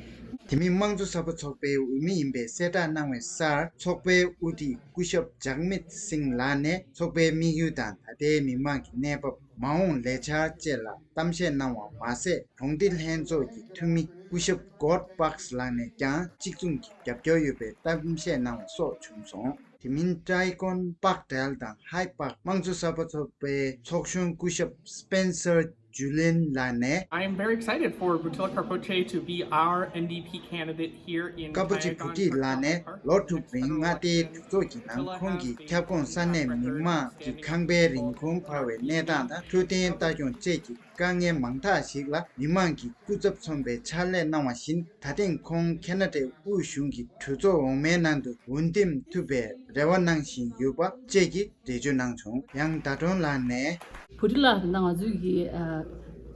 དེ་མིན་དམངས་གཙོ་གསར་པ་ཚོགས་པའི་འོས་མི་ཡིན་པའི་གསལ་བསྒྲགས་གནང་བའི་སར། ཚོགས་པའི་དབུ་ཁྲིད་སྐུ་ཞབས་ཇག་མིད་སིང་ལགས་ནས་ཚོགས་པའི་དམིགས་ཡུལ་དང་ད་ལྟའི་མི་མང་གི་གནས་བབ། མ་འོངས་ལས་འཆར་བཅས་ལ་གཏམ་བཤད་གནང་བ་མ་ཟད། གྲོང་སྡེ་ལྷན་ཚོགས་ཀྱི་འཐུས་མི་སྐུ་ཞབས་Gord Parks་ལགས་ནས་ཀྱང་གཅིག་མཚུངས་ཀྱི་རྒྱབ་སྐྱོར་ཡོད་པའི་གཏམ་བཤད་གནང་བ་སོགས་བྱུང་སོང་། དེ་མིན་Tricon Parkdale་དང་Hyde Park་དམངས་གཙོ་གསར་པ་ཚོགས་པའི་ཚོགས་གཞོན་སྐུ་ཞབས་Spencer Julian་ལགས་ནས། I am very excited for Butila Karpoche to be our N D P candidate here in Kabuchi Bhuti་ལགས་ནས་ལོ་དྲུག་རིང་མངའ་སྡེའི་གྲོས་ཚོགས་ཀྱི་ནང་ཁོང་གི་ཁྱབ་ཁོངས་ས་གནས་མི་མང་གི་ཁང་པའི་རིན་གོང་འཕར་བའི་གནས་སྟངས་དང་འཕྲོད་བསྟེན་ལྟ་སྐྱོང་བཅས་ཀྱི་དཀའ་ངལ་མང་དག་ཞིག་ལ་མི་མང་གི་སྐུ་ཚབ་མཚོན་པའི་ཕྱག་ལས་གནང་བ་བཞིན། ད་ཐེངས་ཁོང་ཁེ་ན་ཌའི་དབུས་གཞུང་གི་གྲོས་ཚོགས་འོག་མའི་ནང་དུ་འོས་འདེམས་ཐུབ་པའི་རེ་བ་གནང་བཞིན་ཡོད་པ་བཅས་ཀྱི་འགྲེལ་བརྗོད་གནང་བྱུང་། ཡང་ཟླ་སྒྲོན་ལགས་ནས། བྷུ་ཊི་ལགས་ད་ལྟ་ང་ཚོའི་གི་ཨ་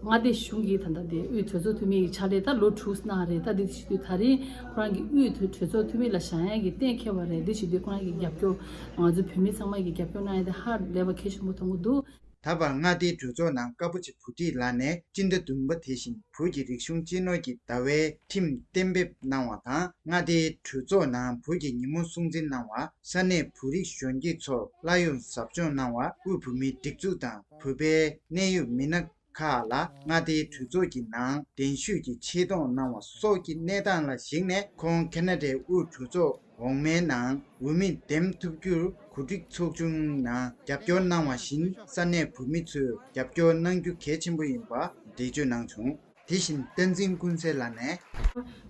མངའ་སྡེ་གཞུང་གི་ད་ལྟ་དེ་དབུས་གྲོས་ཚོགས་འཐུས་མི་ཡི་ཕྱག་ལས་ད་ལོ་དྲུག་གནང་རེད། ད་འདི་བྱེད་དུས་ད་རིང་ཁོ་རང་གི་དབུས་གྲོས་ཚོགས་འཐུས་མི་ལ་བཞེངས་ཡག་གི་གཏན་འཁེལ་བ་རེད། འདི་བྱེད་དུས་ཁོ་རང་གི་རྒྱབ་སྐྱོར་ང་ཚོ་བོད་མི་ཚང་མ་གི་རྒྱབ་སྐྱོར་གནང་ཡག་དེ་ཧ་ལས་པ་གལ་ཆེན་པོ་མཐོང་གི་འདུག་ད་བར་མངའ་སྡེའི་གྲོས་ཚོགས་ནང་ཀ་པོ་ཆེ་བུ་ཁྲིད་ལགས་ནས་སྤྱི་ཟླ་བདུན་པ་དེ་བཞིན་བོད་ཀྱི་རིག་གཞུང་སྤྱི་ནོར་གྱི་ཟླ་བའི་ཁྲིམས་གཏན་འབེབས་གནང་བ་དང་། མངའ་སྡེའི་གྲོས་ཚོགས་ནང་བོད་ཀྱི་ཉིན་མོ་སྲུང་བརྩི་གནང་བ། ས་གནས་བོད་རིགས་གཞོན་སྐྱེས་ཚོར་གླ་ཡོན་ཟབ་སྦྱོང་གནང་བ། དབུས་བོད་མིའི་སྒྲིག་འཛུགས་དང་བོད་པའི་གནད་ཡོད་མི་སྣ་ཁག་ལ་མངའ་སྡེའི་གྲོས་ཚོགས་ཀྱི་ནང་གདན་ཞུས་ཀྱིས་ཆེད་གཏོང་གནང་བ་སོགས་ཀྱི་གནས་སྟངས་ལ་གཞིགས་ནས། ཁོང་ཁེ་ན་ཌའི་དབུས་གྲོས་ཚོགས་འོག་མའི་ནང་འོས་མི་འདེམས་ཐུབ་རྒྱུར་གོ་སྒྲིག་ཚོགས་ཆུང་ནང་རྒྱབ་སྐྱོར་གནང་བ་བཞིན། ས་གནས་བོད་མི་ཚོས་རྒྱབ་སྐྱོར་གནང་རྒྱུ་གལ་ཆེན་པོ་ཡིན་པ་འགྲེལ་བརྗོད་གནང་བྱུང་། དེ་བཞིན་བསྟན་འཛིན་ཀུན་གསལ་ལགས་ནས།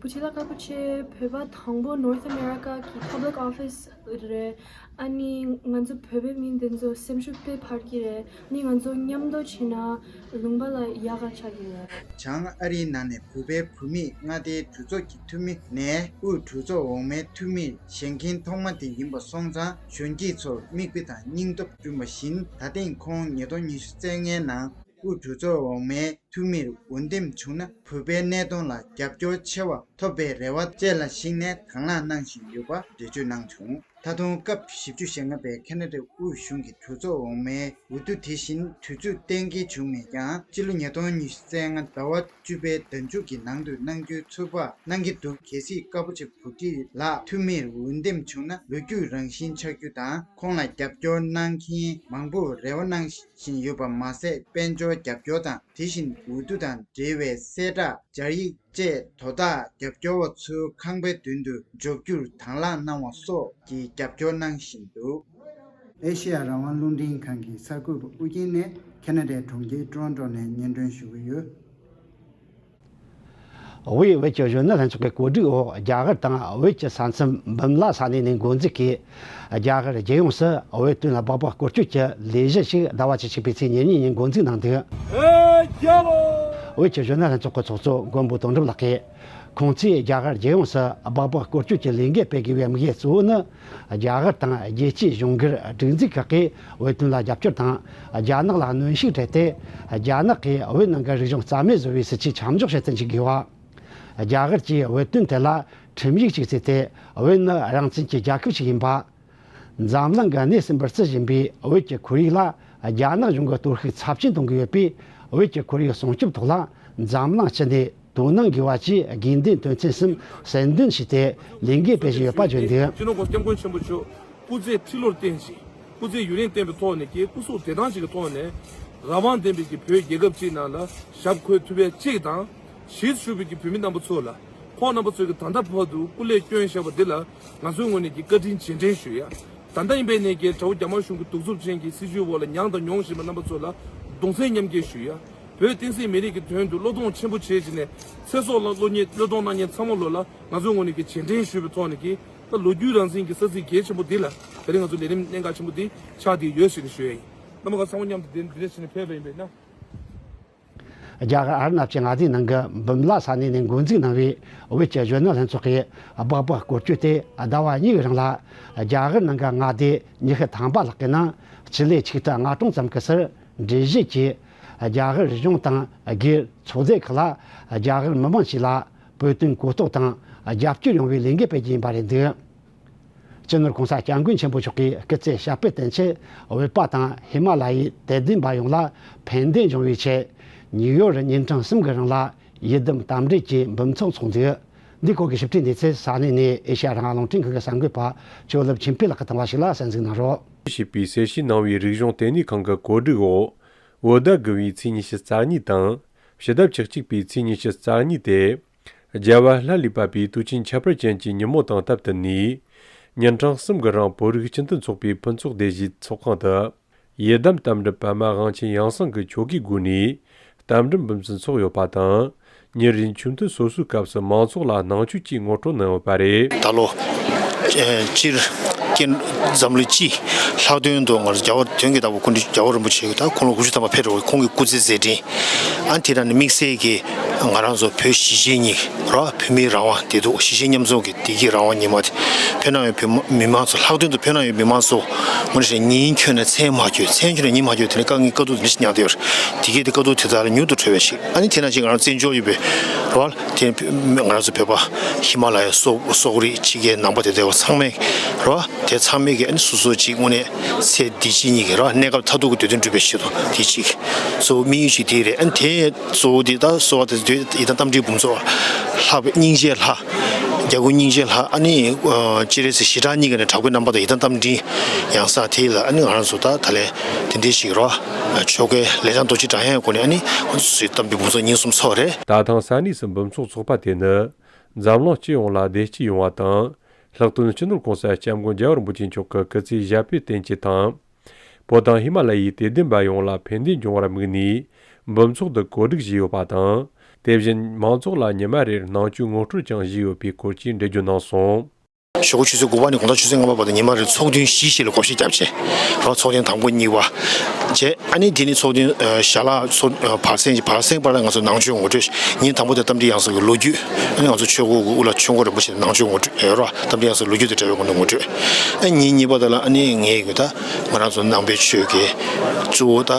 བྷུ་ཊི་ལ་ཀ་པོ་ཆེ་བོད་པ་དང་པོ་North America་གི་Public Office་རེད། ཨ་ནི་ང་ཚོ་བོད་པའི་མི་འདི་ཚོ་སེམས་ཤུགས་དཔེ་འཕར་གྱི་རེད། ཨ་ནི་ང་ཚོ་མཉམ་དུ་བྱས་ན་ལུང་པ་ལ་ཡག་ག་ཆགས་ཀྱི་རེད། བྱང་ཨ་རིའི་ནང་ནས་བོད་པའི་བུད་མེད་མངའ་སྡེའི་གྲོས་ཚོགས་ཀྱི་འཐུས་མི་ནས་དབུས་གྲོས་ཚོགས་འོག་མའི་འཐུས་མིར་བཞེངས་མཁན་ཐོག་མ་དེ་ཡིན་པ་སོང་ཙང་། གཞོན་སྐྱེས་ཚོར་མིག་དཔེ་དང་སྙིང་སྟོབས་བསྐྲུན་པ་བཞིན། ད་ཐེངས་ཁོང་ཉིས་སྟོང་ཉི་ཤུ་རྩ་ལྔའི་ནང་དབུས་གྲོས་ཚོགས་འོག་མའི་འཐུས་མིར་འོས་འདེམས་བྱུང་ན། བོད་པའི་གནད་དོན་ལ་རྒྱབ་སྐྱོར་ཆེ་བ་ཐོབ་པའི་རེ་བ་བཅས་ལ་གཞིགས་ནས་དང་བླངས་གནང་བཞིན་ཡོད་པ་འགྲེལ་བརྗོད་གནང་བྱུང་། ད་དུང་སྐབས་བཞི་བཅུ་ཞེ་ལྔ་པའི་ཁེ་ན་ཌའི་དབུས་གཞུང་གི་གྲོས་ཚོགས་འོག་མའི་འོས་བསྡུ་དེ་བཞིན་དུས་ཚོད་གཏན་འཁེལ་བྱུང་མེད་ཀྱང་། སྤྱི་ལོ་ཉིས་སྟོང་ཉི་ཤུ་རྩ་ལྔ་ཟླ་བ་བཅུ་པའི་ཟླ་མཇུག་གི་ནང་དུ་གནང་རྒྱུའི་ཚོད་དཔག་གནང་གི་འདུག་གལ་སྲིད་ཀ་པོ་ཆེ་བུ་ཁྲིད་ལགས་འཐུས་མིར་འོས་འདེམས་བྱུང་ན། ལོ་རྒྱུས་རང་བཞིན་ཆགས་རྒྱུ་དང་། ཁོང་ལ་རྒྱབ་སྐྱོར་གནང་མཁན་མང་པོར་རེ་བ་གནང་བཞིན་ཡོད་པ་མ་ཟད། དཔལ་འབྱོར་རྒྱབ་སྐྱོར་དང་། དེ་བཞིན་འོས་བསྡུ་དང་འབྲེལ་བའི་གསལ་བསྒྲགས། སྦྱར་ཡིག་བཅས་དོ་བདག་རྒྱབ་སྐྱོར་བ་ཚོའི་ཁང་པའི་མདུན་དུ་འཇོག་རྒྱུར་དང་བླངས་གནང་བ་སོགས་ཀྱི་རྒྱབ་སྐྱོར་གནང་བཞིན་འདུག་ཨེ་ཤེ་ཡ་རང་དབང་རླུང་འཕྲིན་ཁང་གི་གསར་འགོད་པ་ཨུ་རྒྱན་ནས་ཁེ་ན་ཌའི་གྲོང་ཁྱེར་ཊོ་རོན་ཊོ་ནས་སྙན་སྒྲོན་ཞུ་གི་ཡོད། དབུས་བོད་ཀྱི་གཞོན་ནུ་ལྷན་ཚོགས་ཀྱི་གོ་སྒྲིག་འོག་རྒྱ་གར་དང་བོད་ཀྱི་ས་མཚམས་འབུམ་ལ་ས་གནས་ནས་འགོ་འཛུགས་ཀྱིས། རྒྱ་གར་རྒྱལ་ཡོངས་སུ་བོད་དོན་ལ་སྦག་སྦག་སྐོར་སྐྱོད་ཀྱི་ལས་གཞི་ཞིག་ཟླ་བ་བཅུ་གཅིག་པའི་ཚེས་ཉེར་གཉིས་ཉིན་འགོ་འཛུགས་གནང་འདུག་བོད་ཀྱི་གཞོན་ནུ་ལྷན་ཚོགས་ཀྱི་ཚོགས་གཙོ་མགོན་པོ་དོན་གྲུབ་ལགས་ཀྱིས། ཁོང་ཚོས་རྒྱ་གར་རྒྱལ་ཡོངས་སུ་སྦག་སྦག་སྐོར་སྐྱོད་ཀྱི་ལས་འགུལ་སྤེལ་དགོས་པའི་དམིགས་ཡུལ་གཙོ་བོ་ནི། རྒྱ་གར་དང་རྒྱལ་སྤྱིའི་གཞུང་སྒེར་སྒྲིག་འཛུགས་ཁག་གིས་བོད་དོན་ལ་རྒྱབ་སྐྱོར་དང་། རྒྱ་ནག་ལ་གནོན་ཤུགས་སྤྲད་དེ། རྒྱ་ནག་གིས་བོད་ནང་གི་རིག་གཞུང་རྩ་མེད་བཟོ་བའི་སྲིད་ཇུས་མཚམས་འཇོག་བྱེད་དུ་འཇུག་དགོས་པ། རྒྱ་གར་གྱིས་བོད་དོན་ཐད་ལ་ཁྲིམས་ཡིག་ཅིག་བརྩིས་ཏེ། བོད་ནི་རང་བཙན་གྱི་རྒྱལ་ཁབ་ཅིག་ཡིན་པ། འཛམ་གླིང་གི་གནས་ཟིན་པར་བརྩི་བཞིན་པའི་བོད་ཀྱི་ཁོར་ཡུག་ལ་རྒྱ་ནག་གཞུང་གི་གཏོར་བཤིག་ཚབས་ཆེན་གཏོང་གི་ཡོད་པས། བོད་ཀྱི་ཁོར་ཡུག་སྲུང་སྐྱོབ་ཐོག་ལ་འཛམ་གླིང་སྤྱི་ནས་དོ་སྣང་དགོས་པ་བཅས་དགོས་འདུན་དོན་ཚན་གསུམ་གསལ་འདོན་བྱས་ཏེ་ལས་འགུལ་སྤེལ་བཞིན་ཡོད་པ་བརྗོད་འདུག་སྤྱི་ནོར་༸གོང་ས་༸སྐྱབས་མགོན་ཆེན་པོ་མཆོག་སྐུ་ཚེ་ཁྲི་ལོར་བརྟན་ཞིང་། སྐུ་ཚེ་ཡུན་རིང་བརྟན་པའི་ཐོག་ནས་ཀྱི་སྐུ་གཟུགས་བདེ་ཐང་ཞིག་གི་ཐོག་ནས་རང་དབང་ལྡན་པའི་ཀྱི་བོད་རྒྱལ་ཁབ་ཅིག་ནང་ལ་ཞབས་འཁོད་ཐུབ་པའི་གཅིག་དང་། གཞིས་བཞུགས་པའི་ཀྱི་བོད་མི་རྣམ་པ་ཚོ་ལ། ཁོང་རྣམ་པ་ཚོས་ཀྱི་ད་ལྟ་བར་དུ་སྐུ་ལས་བསྐྱོན་བཞག་པ་འདི་ལ་ང་ཚོའི་ངོས་ནས་ཀྱི་བཀའ་དྲིན་རྗེས་དྲན་ཞུ་ཡ། ད་ལྟ་ཡིན་པའི་ནས་ཀྱི་དགྲ་བོ་རྒྱ་དམར་གཞུང་གི་གདུག་རྩུབ་ཅན་གྱི་སྲིད་བྱུས་འོག་ལ་མྱངས་དང་མྱོང་བཞིན་པ་རྣམ་པ་ཚོ་ལ་གདུང་སེམས་མཉམ་སྐྱེད་ཞུ་ཡ། བོད་བསྟན་སྲིད་མི་རིགས་ཀྱི་དོན་དུ་བློས་གཏོང་ཆེན་པོ་བྱས་བྱས་ནས་ཚེ་སྲོག་ལ་བློ་ཉེས་བློས་གཏོང་གནང་མཁན་ཚང་མ་ལོ་ལ་ང་ཚོའི་ངོས་ནས་ཀྱི་རྗེས་དྲན་ཞུས་པའི་ཐོག་ནས་ཀྱི། ད་ལོ་རྒྱུས་རང་བཞིན་གྱི་ས་ཚིགས་གལ་ཆེན་པོ་འདི་ལ་དེ་རིང་ང་ཚོ་ལས་རིམ་གནད་འགག་ཆེན་པོ་འདི་ཆགས་བསྡད་ཡོད་ཟེར་ནས་ཞུ་ཡ་ཡིན། རྣམ་པ་ཚང་མ་མཉམ་དུ་འདི་འདི་འདྲ་བྱས་ནས་ཕེབས་པ་ཡིན་པས་ན། རྒྱ་གར་ཨ་རི་ནབ་ཀྱི་མངའ་སྡེའི་ནང་གི་འབུམ་ལ་ས་གནས་ནས་འགོ་འཛུགས་གནང་བའི་བོད་ཀྱི་གཞོན་ནུ་ལྷན་ཚོགས་ཀྱིས་སྦག་སྦག་སྐོར་སྐྱོད་དེ་ཟླ་བ་གཉིས་ཀྱི་རིང་ལ་རྒྱ་གར་ནང་གི་མངའ་སྡེ་ཉི་ཤུ་ཐམ་པ་ལྷག་གི་ནང་སྤྱི་ལེ་ཆིག་ཁྲི་ལྔ་སྟོང་ཙམ་གྱི་སར་འགྲུལ་བཞུད་ཀྱིས་རྒྱ་གར་གཞུང་དང་སྒེར་ཚོགས་སྡེ་ཁག་ལ་རྒྱ་གར་མི་མང་ཞིག་ལ་བོད་དོན་གོ་རྟོགས་དང་རྒྱབ་སྐྱོར་ཡོང་བའི་ལས་འགུལ་སྤེལ་རྒྱུ་ཡིན་པ་རེད་འདུག་སྤྱི་ནོར་༸གོང་ས་༸སྐྱབས་མགོན་ཆེན་པོ་མཆོག་གིས་སྐུ་ཚེ་ཞབས་པད་བརྟན་ཆེད། བོད་པ་དང་ཧི་མ་ལ་ཡའི་དད་ལྡན་པ་ཡོངས་ལ་ཕན་བདེ་འབྱུང་བའི་ཆེད། ཉིའུ་ཡོག་ཉིན་གྲངས་གསུམ་གྱི་རིང་ལ་ཡི་དམ་དམ་འབྲེལ་གྱི་འབུམ་ཚོགས་འཚོགས་འདུག་འདིའི་སྐོར་གྱི་ཞིབ་ཕྲའི་གནས་ཚུལ་ས་གནས་ནས་ཨེ་ཤ་ཡ་རང་དབང་རླུང་འཕྲིན་ཁང་གི་གསར་འགོད་པ་ཇོ་ལེབ་ཆིན་པེ་ལགས་ཀྱིས་བཏང་བ་ཞིག་ལ་གསན་གཟིགས་གནང་རོགས། ཞེས་པའི་གསལ་བཤད་གནང་བའི་རིག་གཞུང་ལྟེ་གནས་ཁང་གི་གོ་སྒྲིག་འོག་བོད་ཟླ་དགུ་བའི་ཚེས་ཉི་ཤུ་རྩ་གཉིས་དང་། ཕྱི་ཟླ་བཅུ་གཅིག་པའི་ཚེས་ཉི་ཤུ་རྩ་གཉིས་ཏེ། རྒྱལ་བ་ལྷ་ལས་བབས་པའི་དུས་ཆེན་ཁྱད་པར་ཅན་གྱི་ཉིན་མོ་དང་སྟབས་བསྟུན་ནས། ཉིན་གྲངས་གསུམ་གྱི་རིང་བོད་རིགས་སྤྱི་མཐུན་ཚོགས་པའི་ཕུན་ཚོགས་སྡེ་བཞིའི་ཚོགས་ཁང་དུ། ཡི་དམ་རྟ་མགྲིན་པདྨ་དབང་ཆེན་ཡང་གསང་གི་ཆོ་གའི་སྒོ་ནས་རྟ་མགྲིན་འབུམ་ཚོགས་ཡོད་པ་དང་། ཉིན་རེའི་ཆོས་འདོན་སོ་སོའི་སྐབས་སུ་མང་ཚོགས་ལ་ནང་ཆོས་ཀྱི་ངོ་སྤྲོད་གནང་ཡོད་པ་རེད། ད་ལོ། ཨེ། སྤྱིར། ཀྱེ། འཛམ་གླིང་སྤྱིའི་ལྷག་དོན་དུ་ང་ཚོ་རྒྱལ་བ་དོན་གྱི་བདག་པོ་སྐུ་ཕྲེང་རྒྱལ་བ་རིན་པོ་ཆེ་གི་ད་ཁོང་ལོ་དགུ་བཅུ་ཐམ་པ་ཕེབས་རེད། ཁོང་གི་སྐུ་ཚེ་མཛད་འཕྲིན། ཨ་ནི་དེ་དང་ནི་དམིགས་བསལ་གྱི་ང་རང་ཚོ་བོད་གཞིས་བྱེས་གཉིས་ར་བོད་མིའི་རང་དབང་བདེ་སྡུག་གཞིས་བྱེས་མཉམ་འཛོམས་ཀྱི་བདེ་སྐྱིད་རང་དབང་ཉི་མ་དེ། བོད་ནང་ཡོད་བོད་མི་མང་ཚོ། ལྷག་དོན་དུ་བོད་ནང་ཡོད་མི་མང་ཚོ་ངོ་ནས་ཉིན་འཁྱོལ་ནས་མཚན་མ་འཁྱོལ། མཚན་འཁྱོལ་ནས་ཉིན་མ་འཁྱོལ། དེ་ནས་དཀའ་ངལ་དཀའ་སྡུག་དེ་འདྲ་ཞིག་མྱངས་བསྡད་ཡོད་རེད། དེ་གས་དེ་དཀའ་སྡུག་དེ་དག་ལ་མྱུར་དུ་གྲོལ་བའི་ཆེད། ཨ་ནི་དེ་ནང་བཞིན་ང་རང་བཙན་བྱོལ་ཡོད་པའི་ར་བ་དེ་ང་རང་ཚོ་བོད་པ་ཧི་མ་ལ་ཡའི་སོག་སོག་རིགས་ཕྱི་རྒྱལ་ནང་པ་དེ་དེ་བ་ཚང་མས་ར་བ་དེ་ཚང་མས་ཀྱི་ཨ་ནི་སོ་སོ་གཅིག་དངོས་གནས་ཚེ་འདི་ཕྱི་གཉིས་ཀྱི་ར་བ་གནས་སྐབས་མཐར་ཐུག་གི་འདོད་དོན་འགྲུབ་པའི་ཆེད་དུ་དེ་གཅིག་གཙོ་བོ་དམིགས་ཡུལ་གཅིག་དེ་རེད། ཨ་ནི་དེ་གཙོ་བོ་དེ་ད་གསོལ་བ་དེ་ཚོ་དེ་ཡི་དམ་རྟ་མགྲིན་འབུམ་ཚོགས་ལྷག་པའི་སྙིང་རྗེ་ལྷ། རྒྱལ་ཀུན་སྙིང་རྗེ་ལྷ། ཨ་ནི་སྤྱན་རས་གཟིགས་ཞེ་དྲག་གཉིས་ཀ་ནས་དྲག་པོའི་རྣམ་པ་དང་ཡི་དམ་རྟ་མགྲིན་ཡང་གསང་དེ་ལ་ཨ་ནི་ང་རང་ཚོ་ད་ད་ལན་དེ་འདྲའི་ཞིག་རོ། ཆོ་གའི་ལས་བྱང་རྡོ་རྗེ་བགྲང་ཡས་སྒོ་ནས་ཨ་ནི་ང་ཚོ་ཚོའི་རྟ་མགྲིན་འབུམ་ཚོགས་ཉིན་གསུམ་ཚོགས་རེད། ད་ཐེངས་ས་གནས་སུ་འབུམ་ཚོགས་ཚོགས་པ་དེ་ནི་འཛམ་གླིང་སྤྱི་ཡོངས་ལ་བདེ་སྐྱིད་ཡོང་བ་དང་། ལྷག་དོན་སྤྱི་ནོར་༸གོང་ས་༸སྐྱབས་མགོན་རྒྱལ་བ་རིན་པོ་ཆེ་མཆོག་གི་སྐུ་ཚེ་ཞབས་པད་བརྟན་ཅིང་དང་། བོད་དང་ཧི་མ་ལ་ཡའི་དད་ལྡན་པ་ཡོངས་ལ་ཕན་བདེ་འབྱུང་བར་དམིགས་ནས་འབུམ་ཚོགས་འདི་གོ་སྒྲིག་བྱས་ཡོད་པ་དང་། དེ་བཞིན་མང་ཚོགས་ལ་ཉི་མ་རེར་ནང་ཆོས་ངོ་སྤྲོད་ཀྱང་བྱས་ཡོད་པའི་སྐོར་གྱི་འགྲེལ་བརྗོད་གནང་སོང་། ཞོགས་ཀ་ཆུ་ཚོད་དགུ་པ་ནས་དགོང་དག་ཆུ་ཚོད་ལྔ་པ་བར་དུ་ཉི་མ་རེར་ཚོགས་ཐུན་བཞི་ཞིག་ལ་བགོ་བཤའ་བརྒྱབ་བྱས། རོགས་ཚོགས་ཐུན་དང་པོ་གཉིས་པ་བྱས། ཨ་ནི་དེ་ནས་ཚོགས་ཐུན་ཞལ་ལག་ཚོགས་བར་གསེང་བར་གསེང་བར་ལ་ང་ཚོ་ནང་ཆོས་ངོ་སྤྲོད། ཉིན་དང་པོ་དེ་རྟ་མགྲིན་ཡང་གསང་གི་ལོ་རྒྱུས། ཨ་ནི་ང་ཚོ་ཆོས་འཁོར་གྱི་དབུ་བླ་ཆོས་འཁོར་རིན་པོ་ཆེ་ནང་ཆོས་ངོ་སྤྲོད་ཡོད་རོགས། རྟ་མགྲིན་ཡང་གསང་ལོ་རྒྱུས་དང་འབྲེལ་བའི་སྒོ་ནས་ངོ་སྤྲོད། ཨ་ཉིན་གཉིས་པ་དེ་ལ་ཨ་ནི་ངས་གི་ད་ང་རང་ཚོ་ནང་པའི་ཆོས་ཀྱི་གཙོ་བོ་ད་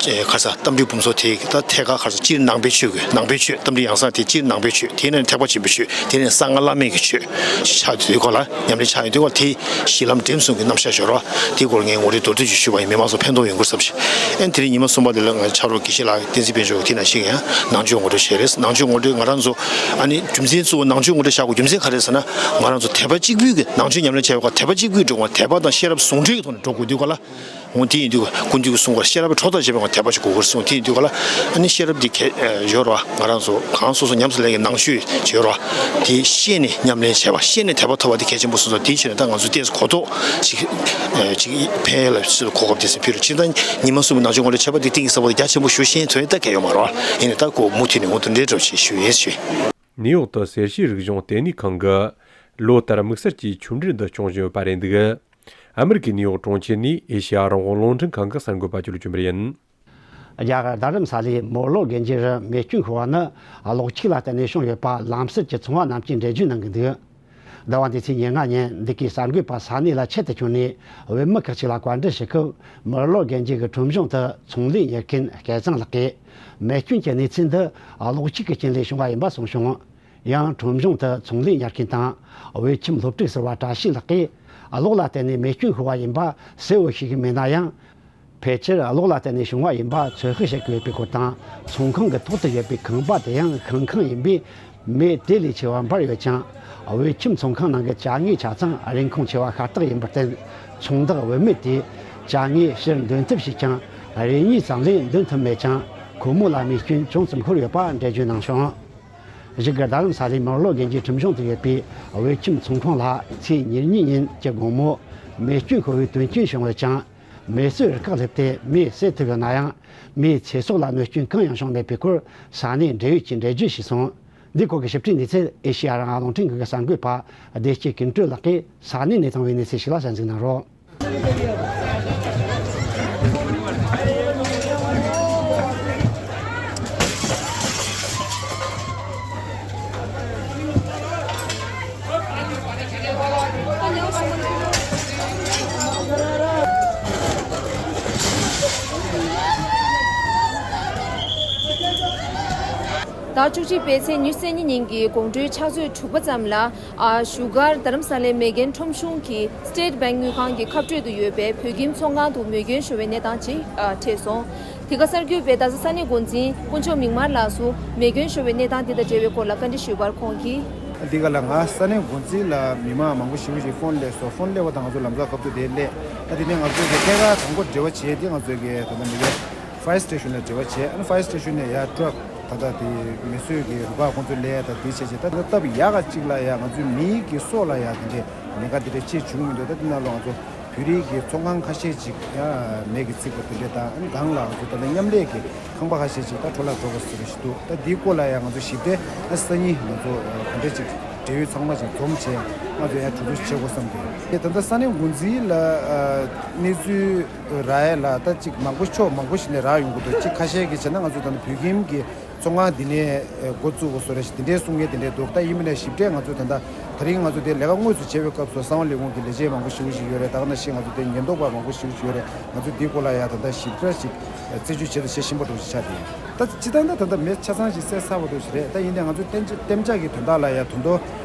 ཁ་ས་རྟ་མགྲིན་འབུམ་ཚོགས་དེ་གི་ད་ཐད་ཀར་ཁ་ས་སྤྱིར་ནང་པའི་ཆོས་ཀྱི་ནང་པའི་ཆོས། རྟ་མགྲིན་ཡང་གསང་དེ་སྤྱིར་ནང་པའི་ཆོས། དེ་ནས་ཐེག་པ་ཆེན་པོའི་ཆོས། དེ་ནས་གསང་སྔགས་བླ་མེད་ཀྱི་ཆོས་ཆགས་དུས་སྐོར་ལ་ཉམས་ལེན་ཆགས་ཡོང་དུས་སྐོར་དེ་གཞི་ལམ་འབྲས་གསུམ་གྱི་རྣམ་གཞག་ཞོར་བ་དེའི་སྐོར་ངས་ངོ་སྤྲོད་མདོར་བསྡུས་ཤིག་ཞུས་པ་ཡིན། མི་མང་ཚོ་ཕན་ཐོགས་ཡོང་དགོས་བསམ་ཞིང་། ཨན་དེ་རིང་ཉི་མ་གསུམ་པ་དེ་ལ་ང་ཕྱག་རོགས་དགེ་བཤེས་ལགས་བསྟན་འཛིན་དཔལ་འབྱོར་དེ་ནང་བཞིན་ཡང་ནང་ཆོས་ངོ་སྤྲོད་བྱས་རེད། ནང་ཆོས་ངོ་སྤྲོད་ང་རང་ཚོ་ཨ་ནི་རྒྱུ་མཚན་གཙོ་བོ་ནང་ཆོས་ངོ་སྤྲོད་བྱ་དགོས་རྒྱུ་མཚན་ག་རེ་ཟེར་ན། ང་རང་ཚོ་དད་པ་གཅིག་པུས་ཀྱི་ནང་ཆོས་ཉམས་ལེན་བྱས་པ་ཁ་དད་པ་གཅིག་པུས་འགྲོ་དགོས། དད་པ་དང་ཤེས་རབ་ཟུང་འབྲེལ་གྱི་ཐོག་ནས་འགྲོ་དགོས་དུས་སྐོར་ལ། འོ་དེ་ཡིན་དུས་ཀུན་འདུས་ཀྱིས་གསུངས་པར་ཤེས་རབ་གྲོགས་དང་བཅས་པའི་ངང་དད་པ་ཞིག་དགོས་ཀྱི་གསུངས། དེ་ཡིན་དུས་ག་ལ་ཨ་ནི་ཤེས་རབ་འདི་གལ་ཡོད་རེད་བ། ང་རང་ཚོ་གང་སོ་སོ་ཉམས་སུ་ལེན་གྱི་ནང་ཆོས་ཅིག་ཡོད་རེད་བ། དེ་ཤེས་ནས་ཉམས་ལེན་བྱས་པ། ཤེས་ནས་དད་པ་ཐོབ་པ་དེ་གལ་ཆེན་པོ་གསུངས་སོང་། དེའི་ཕྱིར་ད་ང་ཚོས་ཏོག་ཙམ་གོ་རྟོགས་ཅིག་ཅིག་ཕན་ཡོན་ལ་གོ་སྐབས་དེ་ཚོ་ཕུལ་རོགས། སྤྱིར་ད་ཉི་མ་གསུམ་པའི་ནང་ཆོས་ངོ་སྤྲོད་བྱས་པ་དེ་གཏིང་ཟབ་པོ་དང་རྒྱ་ཆེན་པོ་ཞུ་ཤེས་ཐོན་ཡ་ད་གལ་ཡོད་མ་རེད་བ། ཡིན་ནའི་ད་ཁོ་མུ་མཐུད་ནས་འོང་དུ་འདྲེན་འགྲོ་ཞེས་ཞུ་ཡིན་ཞུ། ནིའུ་ཡོག་ཏུ་སེར་བྱེས་རིག་གཞུང་ལྟེ་གནས་ཁང་གིས་ལོ་ལྟར་དམིགས་བསལ་གྱི་ཆོས་འབྲེལ་འདི་སྐྱོང་བཞིན་ཡོད་པ་རེད་འདུག་ཨ་མི་རི་ཀའི་ནིའུ་ཡོག་གྲོང་ཁྱེར་ནས་ཨེ་ཤེ་ཡ་རང་དབང་རླུང་འཕྲིན་ཁང་གི་གསར་འགོད་པ་ཅིག་ལ་བཅོས་མིར་ཡིན། རྒྱ་གར་རྡ་རམ་ས་ལའི་མོར་ལོ་དགོན་རྗེས་རུ་མེ་སྐྱོན་ཤོར་བ་ནི་གློག་འཁྱུག་ལ་བརྟེན་ནས་བྱུང་ཡོད་པ་ལམ་སེལ་གྱི་ཚོང་བ་རྣམས་ཀྱིས་འགྲེལ་བརྗོད་གནང་གི་འདུག་ཟླ་བ་འདིའི་ཚེས་ཉེར་ལྔ་ཉིན་འདི་གའི་གསར་འགོད་པ་ས་གནས་ལ་ཆེད་དུ་བསྐྱོད་ནས་བོད་མི་ཁག་ཅིག་ལ་བཀའ་འདྲི་ཞུ་སྐབས། མོར་ལོ་དགོན་རྗེས་ཀྱི་ཁྲོམ་གཞུང་དུ་ཚོང་ལས་གཉེར་མཁན་སྐལ་བཟང་ལགས་ཀྱིས། མེ་སྐྱོན་གྱི་གནས་ཚུལ་འདི་གློག་འཁྱུག་གི་རྐྱེན་ལས་བྱུང་བ་ཡིན་པ་གསུངས་བྱུང་། ཡང་ཁྲོམ་གཞུང་དུ་ཚོང་ལས་གཉེར་མཁན་དང་། བོད་ཁྱིམ་སློབ་ཕྲུག་ཟུར་པ་བཀྲ་ཤིས་ལགས་ཀྱིས། གློག་ལ་བརྟེན་ནས་མེ་སྐྱོན་ཤོར་བ་ཡིན་པ་གསལ་བོ་ཤེས་ཀྱི་མེད་ན་ཡང་། ཕལ་ཆེར་གློག་ལ་བརྟེན་ནས་བྱུང་བ་ཡིན་པ་ཚོད་དཔག་བྱེད་ཀྱི་ཡོད་པའི་སྐོར་དང་། ཚོང་ཁང་གི་ཐོག་ཏུ་ཡོད་པའི་ཁང་པ་དེ་ཡང་ཤིང་ཁང་ཡིན་པས། མེ་དེ་ལས་ཆེ་བ་འབར་ཡོད་ཀྱང་། བོད་ཁྱིམ་ཚོང་ཁང་ནང་གི་ཅ་དངོས་ཆ་ཚང་རིན་གོང་ཆེ་བ་ཤ་སྟག་ཡིན་པར་བརྟེན། ཚོང་བདག་བུད་མེད་དེས་ཅ་དངོས་ཕྱིར་འདོན་ཐབས་བྱས་ཀྱང་། རེ་གཉིས་ཙམ་ལས་འདོན་ཐུབ་མེད་ཀྱང་། ཁོ་མོ་ལ་རྨས་སྐྱོན་ཅུང་ཙམ་ཤོར་ཡོད་པ་འགྲེལ་བརྗོད་གནང་བྱུང་། གཞུག་གི་རྡ་རམ་ས་ལའི་མོར་ལོ་དགོན་རྗེས་ཁྲོམ་གཞུང་དུ་ཡོད་པའི་བོད་ཁྱིམ་ཚོང་ཁང་ལ་ཚེས་ཉེར་གཉིས་ཉིན་གྱི་དགོང་མོ་མེ་སྐྱོན་ཤོར་བའི་དོན་རྐྱེན་བྱུང་ཡོད་ཀྱང་། མེ་གསོད་རུ་ཁག་སླེབས་ཏེ་མེ་བསད་ཐུབ་ཡོད་ན་ཡང་། མེའི་ཚེ་སྲོག་ལ་གནོད་སྐྱོན་གང་ཡང་བྱུང་མེད་པའི་སྐོར་ས་གནས་འབྲེལ་ཡོད་ཀྱིས་འགྲེལ་བརྗོད་བྱས་སོང་། འདིའི་སྐོར་གྱི་ཞིབ་ཕྲའི་གནས་ཚུལ་ཨེ་ཤེ་ཡ་རང་དབང་རླུང་འཕྲིན་ཁང་གི་གསར་འགོད་པ་བདེ་སྐྱིད་ཀུན་གྲོལ་ལགས་ཀྱིས་ས་གནས་ནས་བཏང་བའི་གནས་ཚུལ་ཞིག་ལ་གསན་གཟིགས་གནང་རོགས། ཟླ་བཅུ་གཅིག་པའི་ཚེས་ཉི་ཤུ་རྩ་གཉིས་ཉིན་གྱི་དགོང་དྲོའི་ཕྱག་ཚོད་དྲུག་པ་ཙམ་ལ། ཨ། བཞུགས་སྒར་རྡ་རམ་ས་ལའི་མེ་རྐྱེན་ཁྲོམ་གཞུང་གི་སི་ཊེཊ་བེང་དངུལ་ཁང་གི་ཁ་སྤྲོད་དུ་ཡོད་པའི་བོད་ཁྱིམ་ཚོང་ཁང་དུ་མེ་སྐྱོན་ཤོར་བའི་གནས་སྟངས་ཅིག་ཨ། འཕྲད་སོང་། དེ་ག་གསར་འགོད་པས་རྡ་ས་ས་གནས་འགོ་འཛིན་དཀོན་མཆོག་མིག་དམར་ལགས་སུ་མེ་སྐྱོན་ཤོར་བའི་གནས་སྟངས་དེ་དང་འབྲེལ་བའི་སྐོར་ལ་བཀའ་འདྲི་ཞུས་པར་ཁོང་གིས། འདི་ག་ལ་ང་ས་གནས་འགོ་འཛིན་ལ་མི་མང་མང་པོ་ཞེ་པོ་ཞིག་ཕོན་སླེབས་སོང་། ཕོན་སླེབས་པ་དང་ང་ཚོ་ལམ་སང་སྐབས་དུ་དེ་སླེབས། ད་དེ་ནས་ང་ཚོ་གི་ཐད་ཀར་དང་པོ་འབྲེལ་བ་བྱས་ཏེ་ང་ཚོ་གི་ད་ལྟ་མི་སྐྱོན། Fire station ལ་འབྲེལ་བ་བྱས། ཨ་ནི་fire station ནས་ཡར་ཊག་ད་ལྟ་དེ་མེ་གསོད་ཀྱི་རུ་ཁག་ཁོང་ཚོ་སླེབས་ཡ་ད་དེ་བྱས་བྱས། ད་ལྟ་སྟབས་ཡག་ག་ཅིག་ལ་ཡ་ང་ཚོའི་མིའི་གི་སྲོག་ལ་ཡ་དེ་འདྲའི་ཉེན་ཁ་དེ་འདྲ་ཅིག་བྱུང་མི་འདུག་ད་དེ་ནང་ལ་ང་ཚོ་བོད་རིགས་ཀྱི་ཚོང་ཁང་ཁ་ཤས་ཅིག་ཡ་མེ་གིས་ཚིག་པ་དེ་འདྲ་དང་། ཨ་ནི་སྒང་ལ་ང་ཚོ་ད་ལྟ་མཉམ་ལས་ཀྱི་ཁང་པ་ཁ་ཤས་ཅིག་ད་འཕྲོ་བརླག་འགྲོ་བ་བཟོ་འདྲ་ཞིག་འདུག་ད་དེའི་སྐོར་ལ་ཡ་ང་ཚོ་ཞིབ་ཕྲའི་ཨ་སང་ཉིན་ང་ཚོ་ག་འདྲ་ཅིག་འབྲེལ་ཡོད་ཚང་མ་ཅིག་འཛོམས་བྱས་ང་ཚོ་ཡ་གྲོས་བསྡུར་བྱེད་དགོས་བསམ་གི། ད་ལྟ་ས་གནས་འགོ་འཛིན་ལ་གནས་ཚུལ་རག་ཡས་ལ་ད་ཅིག་མང་པོ་ཕྱོགས་མང་པོ་ཞིག་ནས་རག་ཡོང་གི་འདུག་ཅིག་ཁ་ཤས་ཀྱིས་བྱས་ན་ང་ཚོ་ད་ལྟ་བོད་ཁྱིམ་གྱི་ཚོང་ཁང་འདི་ནས་འགོ་བཙུགས་དགོས་བཟོ་འདྲ་ཞིག་དེ་འདྲའི་གསུང་མཁན་དེ་འདྲ་འདུག་ད་ཡིན་པ་ནས་ཞིབ་ཕྲའི་ང་ཚོ་ད་ལྟ་དེ་རིང་ང་ཚོ་དེ་ལས་ཀ་དངོས་སུ་བྱེད་པའི་སྐབས་སུ་གསང་བ་ལས་ཁུངས་ཀྱི་ལས་བྱེད་མང་པོ་ཞེ་པོ་ཞིག་ཡོད་རེད། ད་ག་ནང་བཞིན་ང་ཚོ་དེ་ཉེན་རྟོག་པ་མང་པོ་ཞེ་པོ་ཞིག་ཡོད་རེད། ང་ཚོ་འདིའི་སྐོར་ལ་ཡ་ད་ལྟ་ཞིབ་ཕྲ་ཞིག་རྩད་གཅོད་བྱེད་དང་བྱེད་བཞིན་པ་འདྲ་ཞིག་ཆགས་ཏེ། ད་སྤྱིར་བཏང་ད་ད་ལྟ་མེ་ཆ་ཚང་ཞིག་བསད་ཚར་བ་འདྲ་ཞིག་རེད། ད་ཡིན་ནའི་ང་ཚོ་གཏན་གཏན་འཇགས་ཀྱི་དོན་དག་ལ་ཡ་དོན་དོ་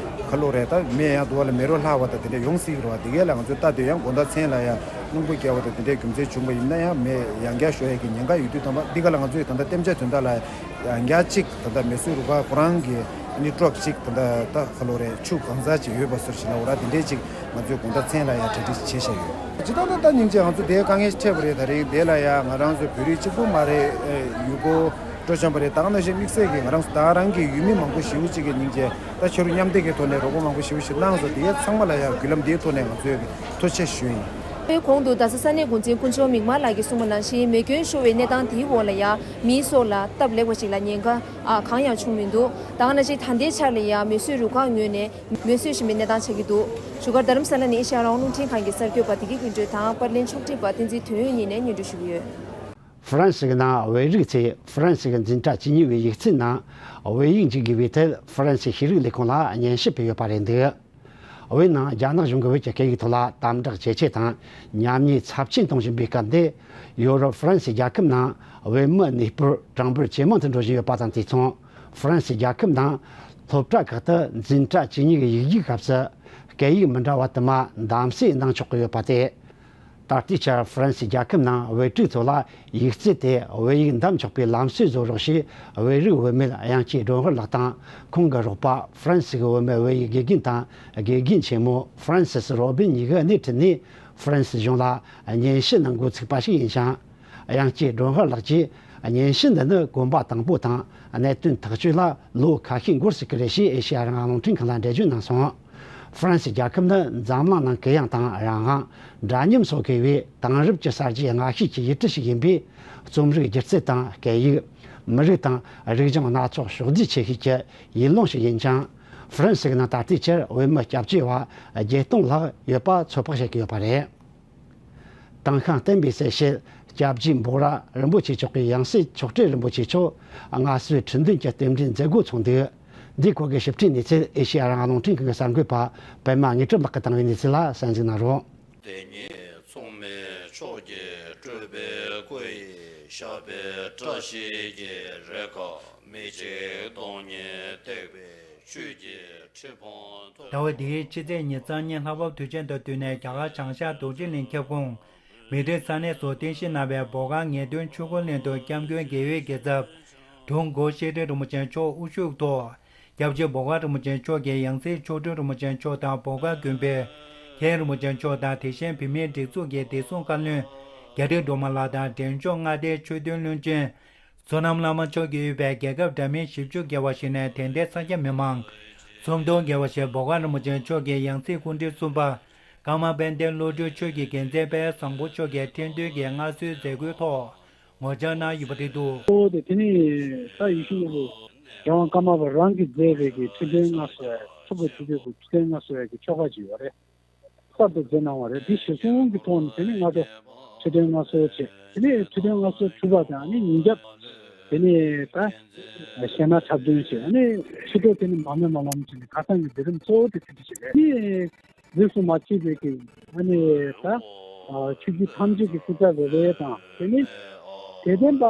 ཁ་ལོ་རེད། ད་མེ་ཡང་དུ་བ་ལ་མེ་རོ་ལྷག་པ་དང་དེ་འདྲ་ཡོང་སྲིད་ཀྱི་རེད་བ། དེ་གས་ལ་ང་ཚོ་ལྟ་དུས་ཡང་དགོང་དག་མཚན་ལ་ཡ་རླུང་བུ་བརྒྱབ་པ་དང་དེ་འདྲའི་རྒྱུ་མཚན་བྱུང་བ་ཡིན་ན་ཡང་མེ་ཡང་བསྐྱར་ཤོར་ཡས་ཀྱི་ཉེན་ཁ་ཡོད་དུས་ཙམ་པ་འདི་ག་ལ་ང་ཚོས་ད་ལྟ་གཏན་འཇགས་དོན་དག་ལ་ཡང་བསྐྱར་གཅིག་ད་ལྟ་མེ་གསོད་རུ་ཁག་ཁོ་རང་གི་ཨ་ནི་ཊག་གཅིག་ད་ལྟ་ད་ཁ་ལོ་རེད་ཆུ་གང་ཚར་ཅིག་ཡོད་པ་སོར་ཞིག་ལ་འོ་ར་དེ་འདྲས་ཅིག་ང་ཚོས་དགོང་དག་མཚན་ལ་ཡང་གྲ་སྒྲིག་བྱས་བཞག་ཡོད། སྤྱིར་བཏང་ད་ལྟ་སྙིང་རྗེ་ང་ཚོ་དེའི་དཀའ་ངལ་འཕྲད་པ་རེད། ད་རེས་དེ་ལ་ཡང་ང་རང་ཚོ་བོད་རིགས་གཅིག་པུ་མ་རེད། ཡུལ་སྐོར་སྤྲོ་འཆམ་པ་རེད། ད་ག་ནང་བཞིན་དམིགས་བསལ་གྱི་ང་རང་ཚོ་ད་རང་གི་ཡུལ་མི་མང་པོ་ཞེ་པོ་ཅིག་གི་སྙིང་རྗེ། ད་ཕྱི་རུ་མཉམ་འདེགས་ཀྱི་ཐོག་ནས་རོགས་པ་མང་པོ་ཞེ་པོ་ཞིག་གནང་སོང་། དེ་ཡས་ཚང་མ་ལ་ཡང་བརྒྱུད་ལམ་འདིའི་ཐོག་ནས་ང་ཚོས་ཐུགས་རྗེ་ཆེ་ཞུ་ཡིན། དེའི་གོང་དུ་རྡ་ས་ས་གནས་འགོ་འཛིན་དཀོན་མཆོག་མིག་དམར་ལགས་ཀྱིས་གསུངས་པ་ནང་བཞིན་མེ་སྐྱོན་ཤོར་བའི་གནས་སྟངས་དེའི་འོག་ལ་ཡང་མིའི་སྲོག་ལ་སྟབས་ལེགས་པ་ཞིག་ལ་ཉེན་ཁ་ཨ་གང་ཡང་བྱུང་མི་འདུག་ད་ག་ནང་བཞིན་ད་ལྟའི་ཆར་ལ་ཡང་མེ་གསོད་རུ་ཁག་ངོས་ནས་མེ་གསོད་བཞིན་པའི་གནས་སྟངས་ཆགས་ཀྱི་འདུག་བཞུགས་སྒར་རྡ་རམ་ས་ལ་ནས་ཨེ་ཤ་ཡ་རང་དབང་རླུང་འཕྲིན་ཁང་གི་གསར་འགོད་པ་བདེ་སྐྱིད་ཀུན་གྲོལ་དང་པར་ལེན་ཕྱོགས་སྒྲིག་པ་བསྟན་འཛིན་དོན་ཡོད་གཉིས་ནས་སྙན་སྒྲོན་ཞུ་གི་ཡོད། ཧྥ་རན་སི་གི་ནང་བོད་རིགས་ཚོས་ཧྥ་རན་སི་གི་འཛིན་གྲྭ་བཅུ་གཉིས་པའི་ཡིག་ཚད་ནང་བོད་ཡིག་འཇུག་དགོས་པའི་ཐད་ཧྥ་རན་སི་ཤེས་རིག་ལས་ཁུངས་ལ་སྙན་ཞུ་ཕུལ་ཡོད་པ་རེད་འདུག་བོད་ནང་རྒྱ་ནག་གཞུང་གིས་བོད་ཀྱི་སྐད་ཡིག་ཐོག་ལ་དམ་དྲག་ཇེ་ཆེ་དང་ཉམས་ཉེས་ཚབས་ཆེན་གཏོང་བཞིན་པའི་སྐབས་འདི། ཡོ་རོབ་ཧྥ་རན་སི་རྒྱལ་ཁབ་ནང་བོད་མི་གནས་སྤོར་གྲངས་འབོར་ཇེ་མང་དུ་འགྲོ་བཞིན་ཡོད་པ་དང་དུས་མཚུངས། ཧྥ་རན་སི་རྒྱལ་ཁབ་ནང་སློབ་གྲྭ་ཁག་ཏུ་འཛིན་གྲྭ་བཅུ་གཉིས་ཀྱི་ཡིག་རྒྱུགས་སྐབས་སུ་སྐད་ཡིག་མི་འདྲ་བ་དུ་མ་འདམ་གསེས་གནང་ཆོག་གི་ཡོད་པ་སྟེ། ད་ལྟའི་ཆར་ཧྥ་རན་སི་རྒྱལ་ཁབ་ནང་བོད་ཕྲུག་ཚོ་ལ་ཡིག་རྩིས་ཏེ་བོད་ཡིག་འདམ་ཆོག་པའི་ལམ་སྲོལ་བཟོ་རོགས་ཞེས་བོད་རིགས་བུད་མེད་དབྱངས་སྐྱིད་སྒྲོལ་དཀར་ལགས་དང་ཁོང་གི་རོགས་པ་ཧྥ་རན་སི་གི་བུད་མེད་བོད་ཡིག་དགེ་རྒན་དང་དགེ་རྒན་ཆེན་མོ་ཧྥ་རན་སི་སི་རོ་བིན་གཉིས་ཀྱིས་སྣེ་ཁྲིད་ནས་ཧྥ་རན་སི་གཞུང་ལ་སྙན་ཞུ་གནང་འགོ་ཚུགས་པ་ཞིག་ཡིན་ཞིང་། དབྱངས་སྐྱིད་སྒྲོལ་དཀར་ལགས་ཀྱིས་སྙན་ཞུ་འདི་ནི་གོམ་པ་དང་པོ་དང་གནད་དོན་ཐག་གཅོད་ལ་ལོ་ཁ་ཤས་འགོར་སྲིད་ཀྱི་རེད་ཞེས་ཨེ་ཤེ་ཡ་རང་དབང་རླུང་འཕྲིན་ཁང་ལ་འགྲེལ་བརྗོད་གནང་སོང་། ཧྥ་རན་སི་རྒྱལ་ཁབ་ནི་འཛམ་གླིང་ནང་གུ་ཡངས་དང་རང་དབང་། འདྲ་མཉམ་སོགས་གུས་པའི་དེང་རབས་ཀྱི་གསར་བརྗེའི་སྔ་ཤོས་ཀྱི་ཡུལ་གྲུ་ཞིག་ཡིན་པས། རྩོམ་རིག་སྒྱུ་རྩལ་དང་སྐད་ཡིག་མི་རིགས་དང་རིག་གཞུང་སྣ་ཚོགས་ཕྱོགས་བསྡུས་ཆེ་ཤོས་ཀྱི་ཡུལ་ལུང་ཞིག་ཡིན་ཅིང་། ཧྥ་རན་སི་ནང་ད་ལྟའི་ཆར་བོད་མི་སྐྱབས་བཅོལ་བ་བརྒྱད་སྟོང་ལྷག་ཡོད་པ་ཚོད་དཔག་བྱེད་ཀྱི་ཡོད་པ་རེད། དེང་ཤང་བསྟན་པའི་གསལ་བྱེད་སྐྱབས་རྗེ་འབོག་ར་རིན་པོ་ཆེ་མཆོག་གི་ཡང་སྲིད་མཆོག་སྤྲུལ་རིན་པོ་ཆེ་མཆོག་སྔ་སོའི་ཁྲི་འདོན་གྱི་རྟེན་འབྲེལ་མཛད་སྒོ་ཚོགས་འདུག་འདིའི་སྐོར་གྱི་ཞིབ་ཕྲའི་གནས་ཚུལ་ཨེ་ཤེ་ཡ་རང་དབང་རླུང་འཕྲིན་ཁང་གི་གསར་འགོད་པ་པད་མ་དངོས་གྲུབ་ལགས་ཀྱིས་བཏང་བའི་གནས་ཚུལ་ལ་གསན་གཟིགས་གནང་རོགས། དེ་ཉིད་མཚུངས་མེད་ཕྱོགས་ཀྱི་སྤྲུལ་པའི་སྐུ་ཡི་ཞབས་པད་བཀྲ་ཤིས་ཀྱི་རེ་ཁཱ་མི་འཇིགས་གདོང་བརྙན་བཏེགས་པའི་ཆོས་ཀྱི་ཁྲི་འཕང་མཐོ། ཟླ་བ་འདིའི་ཕྱི་ཚེས་ཉེར་གཉིས་ལྷག་པ་དུས་ཆེན་དང་བསྟུན་ནས་རྒྱ་གར་བྱང་ཤར་རྡོ་རྗེ་གླིང་ཁྱབ་ཁོངས་མི་རིགས་ས་གནས་སུ་རྟེན་གཞི་གནང་བའི་འབོ་དཀར་ངེས་དོན་ཆོས་འཁོར་གླིང་དུ་སྐྱབས་མགོན་དགེ་བའི་རྒྱལ་ཚབ་དྲུང་འགོ་ཤེས་རིག་རིན་པོ་ཆེ་མཆོག་དབུ་བཞུགས་ཐོག་སྐྱབས་རྗེ་འབོ་དཀར་རིན་པོ་ཆེ་མཆོག་གི་ཡང་སྲིད་མཆོག་སྤྲུལ་རིན་པོ་ཆེ་མཆོག་དང་འབོ་དཀར་དགོན་པའི་མཁན་རིན་པོ་ཆེ་མཆོག་དང་། དེ་བཞིན་བོད་མིའི་སྒྲིག་འཛུགས་ཀྱི་བདེ་སྲུང་བཀའ་བློན་རྒྱ་རི་སྒྲོལ་མ་ལགས་དང་། འབྲས་ལྗོངས་མངའ་སྡེའི་ཆོས་དོན་བློན་ཆེན་བསོད་ནམས་བླ་མ་མཆོག་གིས་དབུས་པའི་རྒྱལ་ཁབ་འདྲ་མིན་བཞི་བཅུ་བརྒལ་བ་ཞིག་ནས་དད་ལྡན་ས་སྐྱ་མི་མང་སུམ་སྟོང་བརྒལ་བ་ཞིག་འབོ་དཀར་རིན་པོ་ཆེ་མཆོག་གི་ཡང་སྲིད་སྐུ་ཕྲེང་གསུམ་པ་ཀརྨ་དཔལ་ལྡན་བློ་གྲོས་ཆོས་ཀྱི་རྒྱལ་མཚན་དཔལ་བཟང་པོ་མཆོག་གི་ཁྲི་འདོན་གྱི་མངའ་གསོལ་མཛད་སྒོའི་ཐོག་ངོ་བཅར་གནང་ཡོད་པ་རེད་འདུག་གཙོ་བོ་དེ་དེ་ནི་ད་ཡིད་བཞིན་ནོར་བུ་རྒྱལ་དབང་ཀརྨ་པ་རང་གིས་མཛད་པའི་གི་ཁྲི་འདོན་མངའ་གསོལ་ཐུབ་པ་ཆུ་ཚོད་དགུ་ཁྲི་འདོན་མངའ་གསོལ་གྱི་ཆོ་ག་ཅིག་ཡོད་རེད། གསར་དུ་མཛད་གནང་བ་རེད། འདི་གཞིར་བཟུང་གི་ཐོག་ནས་དེ་ནི་སྔ་དྲོ་ཁྲི་འདོན་མངའ་གསོལ་བྱས། དེ་ནས་ཁྲི་འདོན་མངའ་གསོལ་གྲུབ་པ་དང་ནི་ཉིན་རྒྱབ་དེ་ནས་ད་གཞས་སྣ་འཁྲབ་སྟོན་བྱས། ཨ་ནི་ཕྱི་དྲོ་དེ་ནི་མར་མེ་མར་ལམ་བྱས་ནས་ཁ་སང་གི་མཛད་རིམ་གཙོ་བོ་དེ་དེ་འདྲ་ཞིག་རེད། ཨ་ནི་རིས་སུ་མ་ཆད་པའི་གི་ཨ་ནི་ད་ཆོས་བརྒྱུད་ཐམས་ཅད་ཀྱི་སྐུ་ཚབ་རེ་རེ་དང་། དེ་ནི་དད་ལྡན་པ་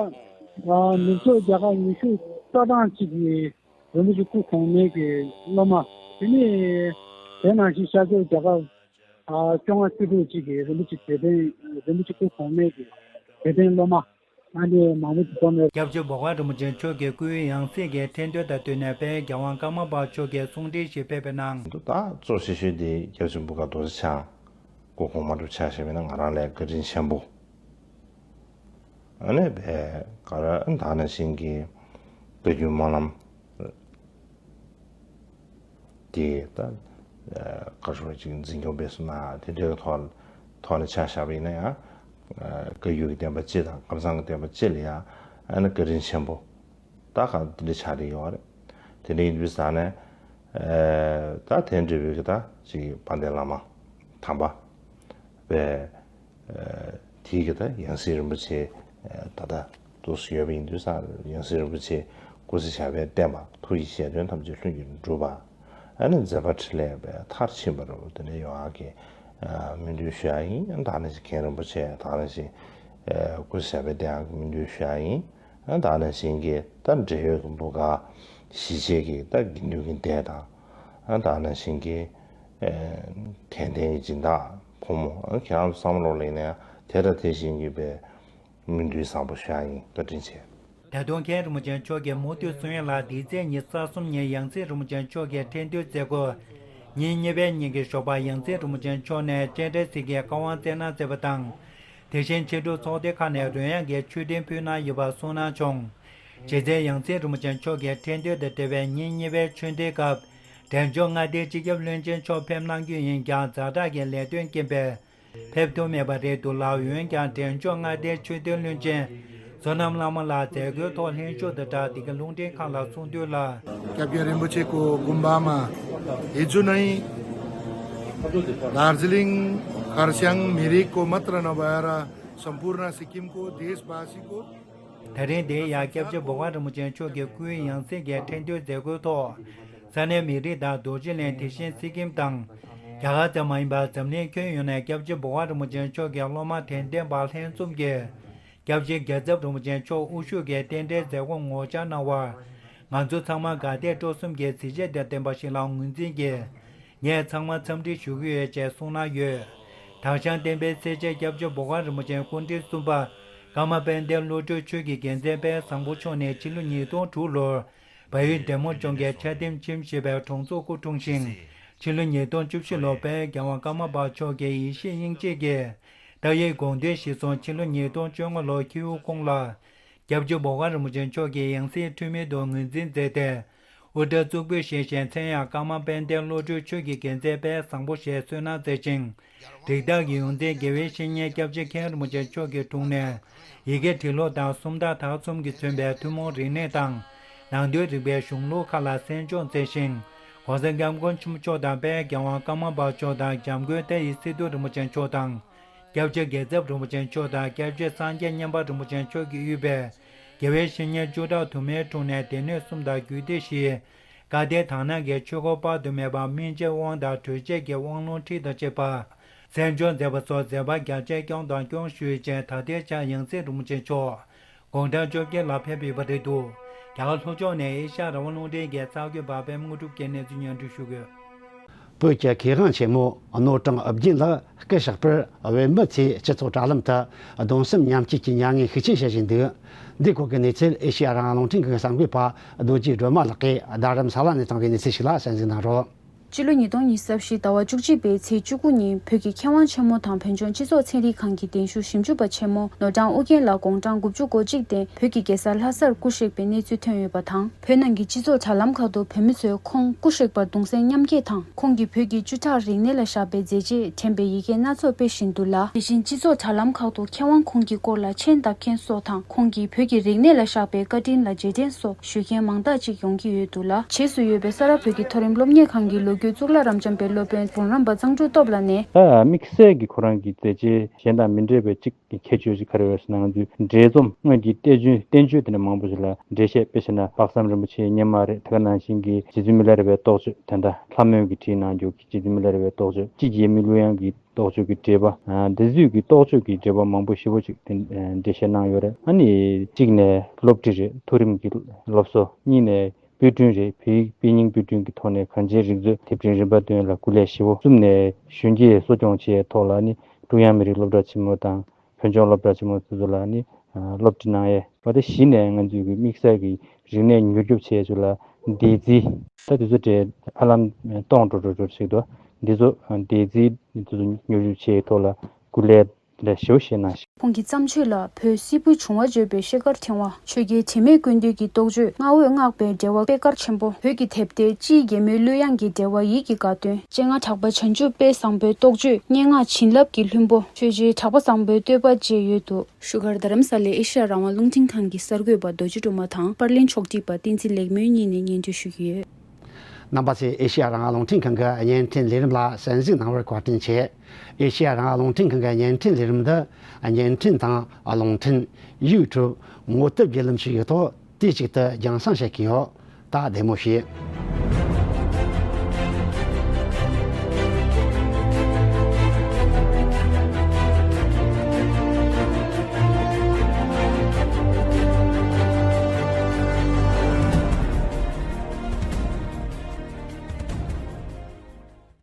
ནུབ་ཕྱོགས་རྒྱ་གར་ཉི་ཤུ་རྩ་གྲངས་གཅིག་གི་རིན་པོ་ཆེ་སྐུ་གོང་མའི་གི་སློབ་མ། དེ་ནི་དེ་ནང་བཞིན་ཤར་ཕྱོགས་རྒྱ་གར་ཨ་བཅོ་ལྔ་རྩེ་དྲུག་ཅིག་གི་རིན་པོ་ཆེ་དད་ལྡན་རིན་པོ་ཆེ་སྐུ་གོང་མའི་གི་དད་ལྡན་སློབ་མ་ཨ་ནི་མང་པོ་ཅིག་འཛོམས་ནས། སྐྱབས་རྗེ་འབོ་དཀར་རིན་པོ་ཆེ་མཆོག་གི་སྐུའི་ཡང་སྲིད་ཀྱི་ཁྲི་འདོན་དང་བསྟུན་ནས་དཔལ་རྒྱལ་དབང་ཀརྨ་པ་མཆོག་གིས་གསུང་འཕྲིན་ཞིག་ཕེབས་པའི་ནང་། འདུག་ད་གཙོ་ཆེ་ཤོས་དེ་སྐྱབས་རྗེ་འབོ་དཀར་རྡོ་རྗེ་ཆགས་སྐུ་གོང་མ་འདྲ་ཆགས་བཞག་པ་ཡིན་ན་ང་རང་ལ་བཀའ་དྲིན་ཆེན་པོ། ཨ་ནི་བས་ག་ར་ད་ནང་བཞིན་གྱི་བོད་བརྒྱུད་སྨོན་ལམ་དེ་ད་ག་རེ་ཞིག་འཛིན་སྐྱོང་སྤེལ་གསུམ་ན་དེ་འདྲའི་ཐོག་ཐོག་ནས་ཆ་བཞག་པ་ཡིན་ན་ཡང་བཀའ་བརྒྱུད་ཀྱི་བསྟན་པ་སྤྱི་དང་ཁམས་བཟང་གི་བསྟན་པ་སྤྱི་ལ་ཡང་ཨ་ནི་བཀའ་དྲིན་ཆེན་པོ། ད་ག་དེ་འདྲ་ཆགས་བསྡད་ཡོད་རེད། དེ་འདྲ་ཡིན་དུས་ཙང་ནས་ད་དེ་འདྲ་བའི་གི་ད་ཅིག་དཔལ་ལྡན་བླ་མ་དམ་པ་བས་དེའི་གི་ད་ཡང་སྲིད་རིན་པོ་ཆེ་ད་ལྟ་འདུག་སེ་ཡོད་པ་ཡིན་དུས་ཙང་ཡང་སྲིད་རིན་པོ་ཆེ་སྐུ་ཚེ་ཞབས་པད་བརྟན་པ་ཐུགས་ཀྱི་བཞེད་དོན་ཐམས་ཅད་ལྷུན་གྱིས་འགྲུབ་པ། ཨ་ནི་མཛད་པ་འཕྲིན་ལས་པའི་མཐར་ཕྱིན་པ་རུ་དེ་འདྲ་ཡོང་ཡག་གི་སྨོན་འདུན་ཞུ་ཡག་ཡིན། ད་ནང་བཞིན་མཁན་རིན་པོ་ཆེ་ད་ནང་བཞིན་སྐུ་ཞབས་པད་བརྟན་ཡག་གི་སྨོན་འདུན་ཞུ་ཡག་ཡིན། ད་ནང་བཞིན་གྱི་ད་འབྲེལ་ཡོད་ཀྱི་འབུམ་དཀར་ཞི་བྱེད་ཀྱི་ད་དགེ་འདུན་གྱི་སྡེ་དང་ད་ནང་བཞིན་གྱི་དད་ལྡན་གྱི་སྦྱིན་བདག་ཕོ་མོ་ཁྱེད་རང་ཚོ་བསམ་བློ་ལེན་ནས་དེ་དང་དེ་བཞིན་གྱི་པའི་སྨོན་འདུན་བཟང་པོ་ཞུ་ཡག་ཡིན། བཀའ་དྲིན་ཆེ། ད་དུང་མཁན་རིན་པོ་ཆེ་མཆོག་གིས་མུ་མཐུད་གསུང་ཡག་ལ་འདི་ཚེས་ཉི་ཤུ་རྩ་གསུམ་ཉིན་ཡང་སྲིད་རིན་པོ་ཆེ་མཆོག་གི་ཁྲི་འདོན་མཛད་སྒོ། ཉིན་གཉིས་པའི་ཉིན་གྱི་ཞོགས་པར་ཡང་སྲིད་རིན་པོ་ཆེ་མཆོག་ནས་སྤྱན་རས་གཟིགས་ཀྱི་བཀའ་དབང་སྩལ་གནང་མཛད་པ་དང་། དེ་བཞིན་ཕྱི་དྲོ་ཚོགས་སྡེ་ཁག་ནས་རོལ་དབྱངས་ཀྱི་མཆོད་སྤྲིན་ཕུལ་གནང་ཡོད་པ་གསུངས་གནང་བྱུང་། རྗེ་བཙུན་ཡང་སྲིད་རིན་པོ་ཆེ་མཆོག་གི་ཁྲི་འདོན་དང་འབྲེལ་བའི་ཉིན་གཉིས་པའི་ཆོས་འབྲེལ་སྐབས་འབྲས་ལྗོངས་མངའ་སྡེའི་སྤྱི་ཁྱབ་བློན་ཆེན་མཆོག་ཕེབས་གནང་རྒྱུ་ཡིན་ཀྱང་ཛ་དྲག་གི་ལས་དོན་རྐྱེན་པས། ཕེབས་ཐུབ་མེད་པ་རེད་འདུག་ལ། འོན་ཀྱང་འབྲས་ལྗོངས་མངའ་སྡེའི་ཆོས་དོན་བློན་ཆེན་བསོད་ནམས་བླ་མ་ལགས་མཛད་སྒོའི་ཐོག་ལྷན་ཞུགས་དང་སྦྲགས་འདི་ག་རླུང་འཕྲིན་ཁང་ལ་གསུངས་དོན་ལ། क्या प्यारे रिम्पोछेको गुम्बामा हिजो नै दार्जिलिङ खरसाङ मिरिकको मात्र नभएर सम्पूर्ण सिक्किमको देशवासीको ད་རིང་འདིར་ཡང་སྐྱབས་རྗེ་འབོ་དཀར་རིན་པོ་ཆེ་མཆོག་གི་སྐུའི་ཡང་སྲིད་ཀྱི་ཁྲི་འདོན་མཛད་སྒོའི་ཐོག་ས་གནས་མི་རིགས་དང་རྡོ་རྗེ་གླིང་དེ་བཞིན་སི་ཀིམ་དང་རྒྱ་གར་ཙམ་མ་ཡིན་པར་འཛམ་གླིང་ཁྱོན་ཡོངས་ནས་སྐྱབས་རྗེ་འབོ་དཀར་རིན་པོ་ཆེ་མཆོག་གི་སློབ་མ་དད་ལྡན་པ་ལྷན་འཛོམས་ཀྱིས་སྐྱབས་རྗེ་རྒྱལ་ཚབ་རིན་པོ་ཆེ་མཆོག་དབུ་བཞུགས་ཀྱི་རྟེན་འབྲེལ་མཛད་སྒོར་ངོ་བཅར་གནང་བར། ང་ཚོ་ཚང་མ་དགའ་དད་སྤྲོ་གསུམ་གྱིས་གཟི་བརྗིད་དང་ལྡན་པ་ཞིག་ལ་ངོས་འཛིན་གྱིས། ངས་ཚང་མ་འཚམས་འདྲི་ཞུ་གི་ཡོད་ཅེས་གསུངས་གནང་ཡོད། དྭགས་ཤང་བསྟན་པའི་སྲས་བཅས་སྐྱབས་རྗེ་འབོ་དཀར་རིན་པོ་ཆེ་སྐུ་ཕྲེང་གསུམ་པ་ཀརྨ་དཔལ་ལྡན་བློ་གྲོས་ཆོས་ཀྱི་རྒྱལ་མཚན་དཔལ་བཟང་པོ་མཆོག་ནས་ཕྱི་ལོ་ཉིས་སྟོང་དྲུག་ལོར་བལ་ཡུལ་འབྲས་མོ་ལྗོངས་ཀྱི་ཆ་ཏིམ་ཁྱིམ་ཞེས་པའི་གྲོང་ཚོར་སྐུ་འཁྲུངས་ཤིང་། ཕྱི་ལོ་ཉིས་སྟོང་བཅུ་བཞི་ལོར་དཔལ་རྒྱལ་དབང་ཀརྨ་པ་མཆོག་གིས་ཡེ་ཤེས་དབྱིངས་དཔྱད་ཀྱི་ད་ཡིག་དགོངས་དོན་གཞིར་བཟུང་ཕྱི་ལོ་ཉིས་སྟོང་བཅོ་ལྔ་ལོར་ཁྱེའུ་ཁོང་ལ། སྐྱབས་རྗེ་འབོ་དཀར་རིན་པོ་ཆེ་མཆོག་གི་ཡང་སྲིད་འཁྲུལ་མེད་དུ་ངོས་འཛིན་མཛད་དེ། དབུ་སྐྲ་གཙུག་ཕུད་བཞེས་ཤིང་མཚན་ཡང་ཀརྨ་དཔལ་ལྡན་བློ་གྲོས་ཆོས་ཀྱི་རྒྱལ་མཚན་དཔལ་བཟང་པོ་ཞེས་གསོལ་གནང་མཛད་ཅིང་། རིགས་བདག་གི་ཡོངས་འཛིན་དགེ་བའི་བཤེས་གཉེན་སྐྱབས་རྗེ་མཁན་རིན་པོ་ཆེ་མཆོག་གི་དྲུང་ནས་ཡི་གེ་འབྲི་ཀློག་དང་སུམ་རྟགས་དག་གསུམ་གྱིས་མཚོན་པའི་ཐུན་མོང་རིག་གནས་དང་། ནང་དོན་རིག་པའི་གཞུང་ལུགས་ཁག་ལ་གསན་སྦྱོང་མཛད་ཞིང་། ༸གོང་ས་༸སྐྱབས་མགོན་ཆེན་པོ་མཆོག་དང་དཔལ་རྒྱལ་དབང་ཀརྨ་པ་མཆོག་དང་༸འཇམ་མགོན་ཏཱ་ཡི་སི་ཏུ་རིན་པོ་ཆེ་མཆོག་དང་། སྐྱབས་རྗེ་རྒྱལ་ཚབ་རིན་པོ་ཆེ་མཆོག་དང་སྐྱབས་རྗེ་སངས་རྒྱས་མཉན་པ་རིན་པོ་ཆེ་མཆོག་གིས་དབུས་པའི་དགེ་བའི་བཤེས་གཉེན་བཅུ་ཕྲག་དུ་མའི་དྲུང་ནས་སྡེ་སྣོད་གསུམ་དང་རྒྱུད་སྡེ་བཞི། བཀའ་བསྟན་དག་སྣང་གི་ཆོས་སྐོར་དཔག་ཏུ་མེད་པ་སྨིན་བྱེད་དབང་དང་གྲོལ་བྱེད་ཀྱི་དབང་ལུང་ཁྲིད་དང་བཅས་པ། གསན་སྦྱོང་མཛད་པ་སོགས་མཛད་པ་རྒྱ་ཆེར་སྐྱོང་དང་སྐྱོང་ཞུས་རྗེས་ད་ལྟའི་ཆར་ཡང་སྲིད་རིན་པོ་ཆེ་མཆོག་དགུང་གྲངས་བཅོ་བརྒྱད་ལ་ཕེབས་ཡོད་པ་རེད་འདུག་རྒྱ་གར་ལྷོ་ཕྱོགས་ནས་ཨེ་ཤ་ཡ་རང་དབང་རླུང་འཕྲིན་གྱི་གསར་འགོད་པ་པད་མ་དངོས་གྲུབ་ཀྱིས་གནས་ཚུལ་སྙན་སྒྲོན་ཞུ་གི་ཡོད། བོད་ཀྱི་མཁས་དབང་ཆེན་མོ་རྣོ་གྲང་ཨོ་རྒྱན་ལགས་སྐུ་གཤེགས་པར་བོད་མི་ཚོས་སྤྱི་ཚོགས་དྲ་ལམ་དུ་གདུང་སེམས་མཉམ་སྐྱེད་ཀྱི་མྱ་ངན་ཤུགས་ཆེན་བཞེས་བཞིན་འདུག་འདིའི་སྐོར་གྱི་གནས་ཚུལ་ཨེ་ཤེ་ཡ་རང་དབང་རླུང་འཕྲིན་གྱི་གསར་འགོད་པ་རྡོ་རྗེ་སྒྲོལ་མ་ལགས་ཀྱིས་རྡ་རམ་ས་ལ་ནས་བཏང་བའི་གནས་ཚུལ་ཞིག་ལ་གསན་གཟིགས་གནང་རོགས། སྤྱི་ལོ་ཉིས་སྟོང་ཉི་ཤུ་རྩ་བཞི་ཟླ་བ་བཅུ་གཅིག་པའི་ཚེས་བཅུ་དགུ་ཉིན་བོད་ཀྱི་མཁས་དབང་ཆེན་མོ་དང་བོད་ལྗོངས་སྤྱི་ཚོགས་ཚན་རིག་ཁང་གི་གདན་ཞུ་ཞིབ་འཇུག་པ་ཆེན་མོ་ནོར་གྲང་ཨོ་རྒྱན་ལགས་དགུང་གྲངས་དགུ་བཅུ་གོ་གཅིག་སྟེང་བོད་ཀྱི་རྒྱལ་ས་ལྷ་སར་སྐུ་གཤེགས་པའི་གནས་ཚུལ་ཐོན་ཡོད་པ་དང་། བོད་ནང་གི་སྤྱི་ཚོགས་དྲ་ལམ་ཁག་ཏུ་བོད་མི་ཚོས་ཁོང་སྐུ་གཤེགས་པར་གདུང་སེམས་མཉམ་སྐྱེད་དང་། ཁོང་གིས་བོད་ཀྱི་བཅུ་ཕྲག་རིག་གནས་ལ་བཞག་པའི་མཛད་རྗེས་དྲན་པའི་ཡི་གེ་སྣ་ཚོགས་སྤེལ་བཞིན་འདུག་ལ། དེ་བཞིན་སྤྱི་ཚོགས་དྲ་ལམ་ཁག་ཏུ་མཁས་དབང་ཁོང་གི་སྐོར་ལ་མཆན་བཏབ་མཁན་སོགས་དང་། ཁོང་གིས་བོད་ཀྱི་རིག་གནས་ལ་བཞག་པའི་བཀའ་དྲིན་ལ་རྗེས་དྲན་སོགས་ཞུ་མཁན་མང་དག་ཅིག་ཡོང་གི་ཡོད་འདུག་ལ། བྱེས་སུ་ཡོད་པའི་ས་རཱ་བོད་ཀྱི་མཐོ་རིམ་སློབ་གཉེར་ཁང་གི་ལོ་རྒྱུས་གཙུག་ལག་རབ་འབྱམས་པའི་སློབ་དཔོན་འབུམ་རམས་པ་གཙང་ཕྲུག་སྟོབས་ལགས་ནས། ད་དམིགས་བསལ་གྱི་ཁོ་རང་གི་མཛད་རྗེས་གཞན་དང་མི་འདྲ་བའི་གཅིག་གི་ཁྱད་ཆོས་ཤིག་ག་རེ་ཡོད་ཟེར་ན། ང་ཚོའི་འགྲེལ་རྩོམ་སྔོན་གྱི་བསྟན་བཅོས་བསྟན་བཅོས་དེ་འདྲ་མང་པོ་ཞིག་ལ་འགྲེལ་བཤད། དཔེ་བྱས་ན་དཔག་བསམ་རིན་པོ་ཆེའི་སྙེ་མ་རེད། དེ་ག་ནང་བཞིན་གྱི་རྗེ་བཙུན་མི་ལ་རས་པའི་རྟོགས་བརྗོད། དེ་འདྲ་ལྷ་མོ་གིས་བྲིས་གནང་རྒྱུ་གི་རྗེ་བཙུན་མི་ལ་རས་པའི་རྟོགས་བརྗོད། སྤྱི་རྒྱལ་མི་ཀླུ་དབྱངས་ཀྱི་རྟོགས་བརྗོད་ཀྱི་འགྲེལ་པ། ཨ་འདི་ཚོའི་གི་རྟོགས་བརྗོད་ཀྱི་འགྲེལ་པ་མང་པོ་ཞེ་པོ་ཅིག་དེ་འགྲེལ་བཤད་གནང་ཡོད་རེད། ཨ་ནི་གཅིག་ནས་སློབ་ཁྲིད་རེད། མཐོ་རིམ་གྱི་སློབ་གསོ། གཉིས་ནས་དཔེ་སྐྲུན་རེད། བོད་ཡིག་དཔེ་རྙིང་དཔེ་སྐྲུན་གྱི་ཐོག་ནས་གངས་ཅན་རིག་མཛོད་དེབ་ཕྲེང་རིམ་པ་བདུན་ལ་སྐུ་ལས་བཞེས་པ། གསུམ་ནས་གཞོན་སྐྱེས་གསོ་སྐྱོང་བྱེད་ཡའི་ཐོག་ལ་ནི་ཀྲུང་དབྱང་མི་རིགས་སློབ་གྲྭ་ཆེན་མོ་དང་བོད་ལྗོངས་སློབ་གྲྭ་ཆེན་མོ་དེ་ཚོ་ལ་ནི་སློབ་ཁྲིད་གནང་ཡས། འོ་དེ་བཞི་ནས་ང་ཚོའི་གི་དམིགས་བསལ་གྱི་རིག་གནས་མྱུར་སྐྱོབ་བྱེད་ཡས་ཚོ་ལ་འདས་རྩིས། ད་དེ་ཚོ་གྲས་ཧ་ལམ་སྟོང་འགྲོ་འགྲོ་འགྲོ་ཞིག་འདུག་འདི་ཚོ་འདས་རྩིས་དེ་ཚོ་མྱུར་སྐྱོབ་བྱེད་ཡས་ཐོག་ལ་སྐུ་ལས་ ལས་ཞུ་ཞེ་ན། ཁོང་གི་བརྩམས་ཆོས་ལ་བོད་སིལ་བུའི་བྱུང་བ་བརྗོད་པའི་ཤེལ་དཀར་ཕྲེང་བ། ཆོས་རྒྱལ་དྲི་མེད་ཀུན་འདུས་ཀྱི་རྟོགས་བརྗོད་བསྔགས་འོས་བསྔགས་པའི་འགྲེལ་པ་པད་དཀར་ཆེན་པོ། བོད་ཀྱི་དེབ་ཐེར་སྤྱིའི་རྒྱལ་མོའི་གླུ་དབྱངས་ཀྱི་འགྲེལ་པ་ཡིད་ཀྱི་དགའ་སྟོན། སྤྱན་སྔ་གྲགས་པ་བྱང་ཆུབ་དཔལ་བཟང་པོའི་རྟོགས་བརྗོད་སྙན་ངག་བྱིན་རླབས་ཀྱི་ལྷུན་པོ། ཆོས་རྗེ་གྲགས་པ་བཟང་པོའི་བསྟོད་པ་བཅས་ཡོད་འདུག་བཞུགས་སྒར་རྡ་རམ་ས་ལའི་ཨེ་ཤེ་ཡ་རང་དབང་རླུང་འཕྲིན་ཁང་གི་གསར་འགོད་པ་རྡོ་རྗེ་སྒྲོལ་མ་དང་པར་ལེན་ཕྱོགས་སྒྲིག་པ་བསྟན་འཛིན་ལེགས་སྨོན་གཉིས་ནས་སྙན་སྒྲོན་ཞུ་གི་ཡོད། རྣམ་པ་ཚོས་ཨེ་ཤེ་ཡ་རང་དབང་རླུང་འཕྲིན་ཁང་གི་བརྙན་འཕྲིན་ལས་རིམ་ལ་གསན་གཟིགས་གནང་བར་བཀའ་དྲིན་ཆེ། ཨེ་ཤེ་ཡ་རང་དབང་རླུང་འཕྲིན་ཁང་གི་བརྙན་འཕྲིན་ལས་རིམ་འདི་བརྙན་འཕྲིན་དང་རླུང་འཕྲིན། ཡུ་ཊུབ། ངོ་དེབ་བརྒྱུད་ལམ་བཅས་ཀྱི་ཐོག་དུས་གཅིག་ཏུ་རྒྱང་སྲིང་བྱེད་ཀྱི་ཡོད། ད་བདེ་མོ་བྱོས།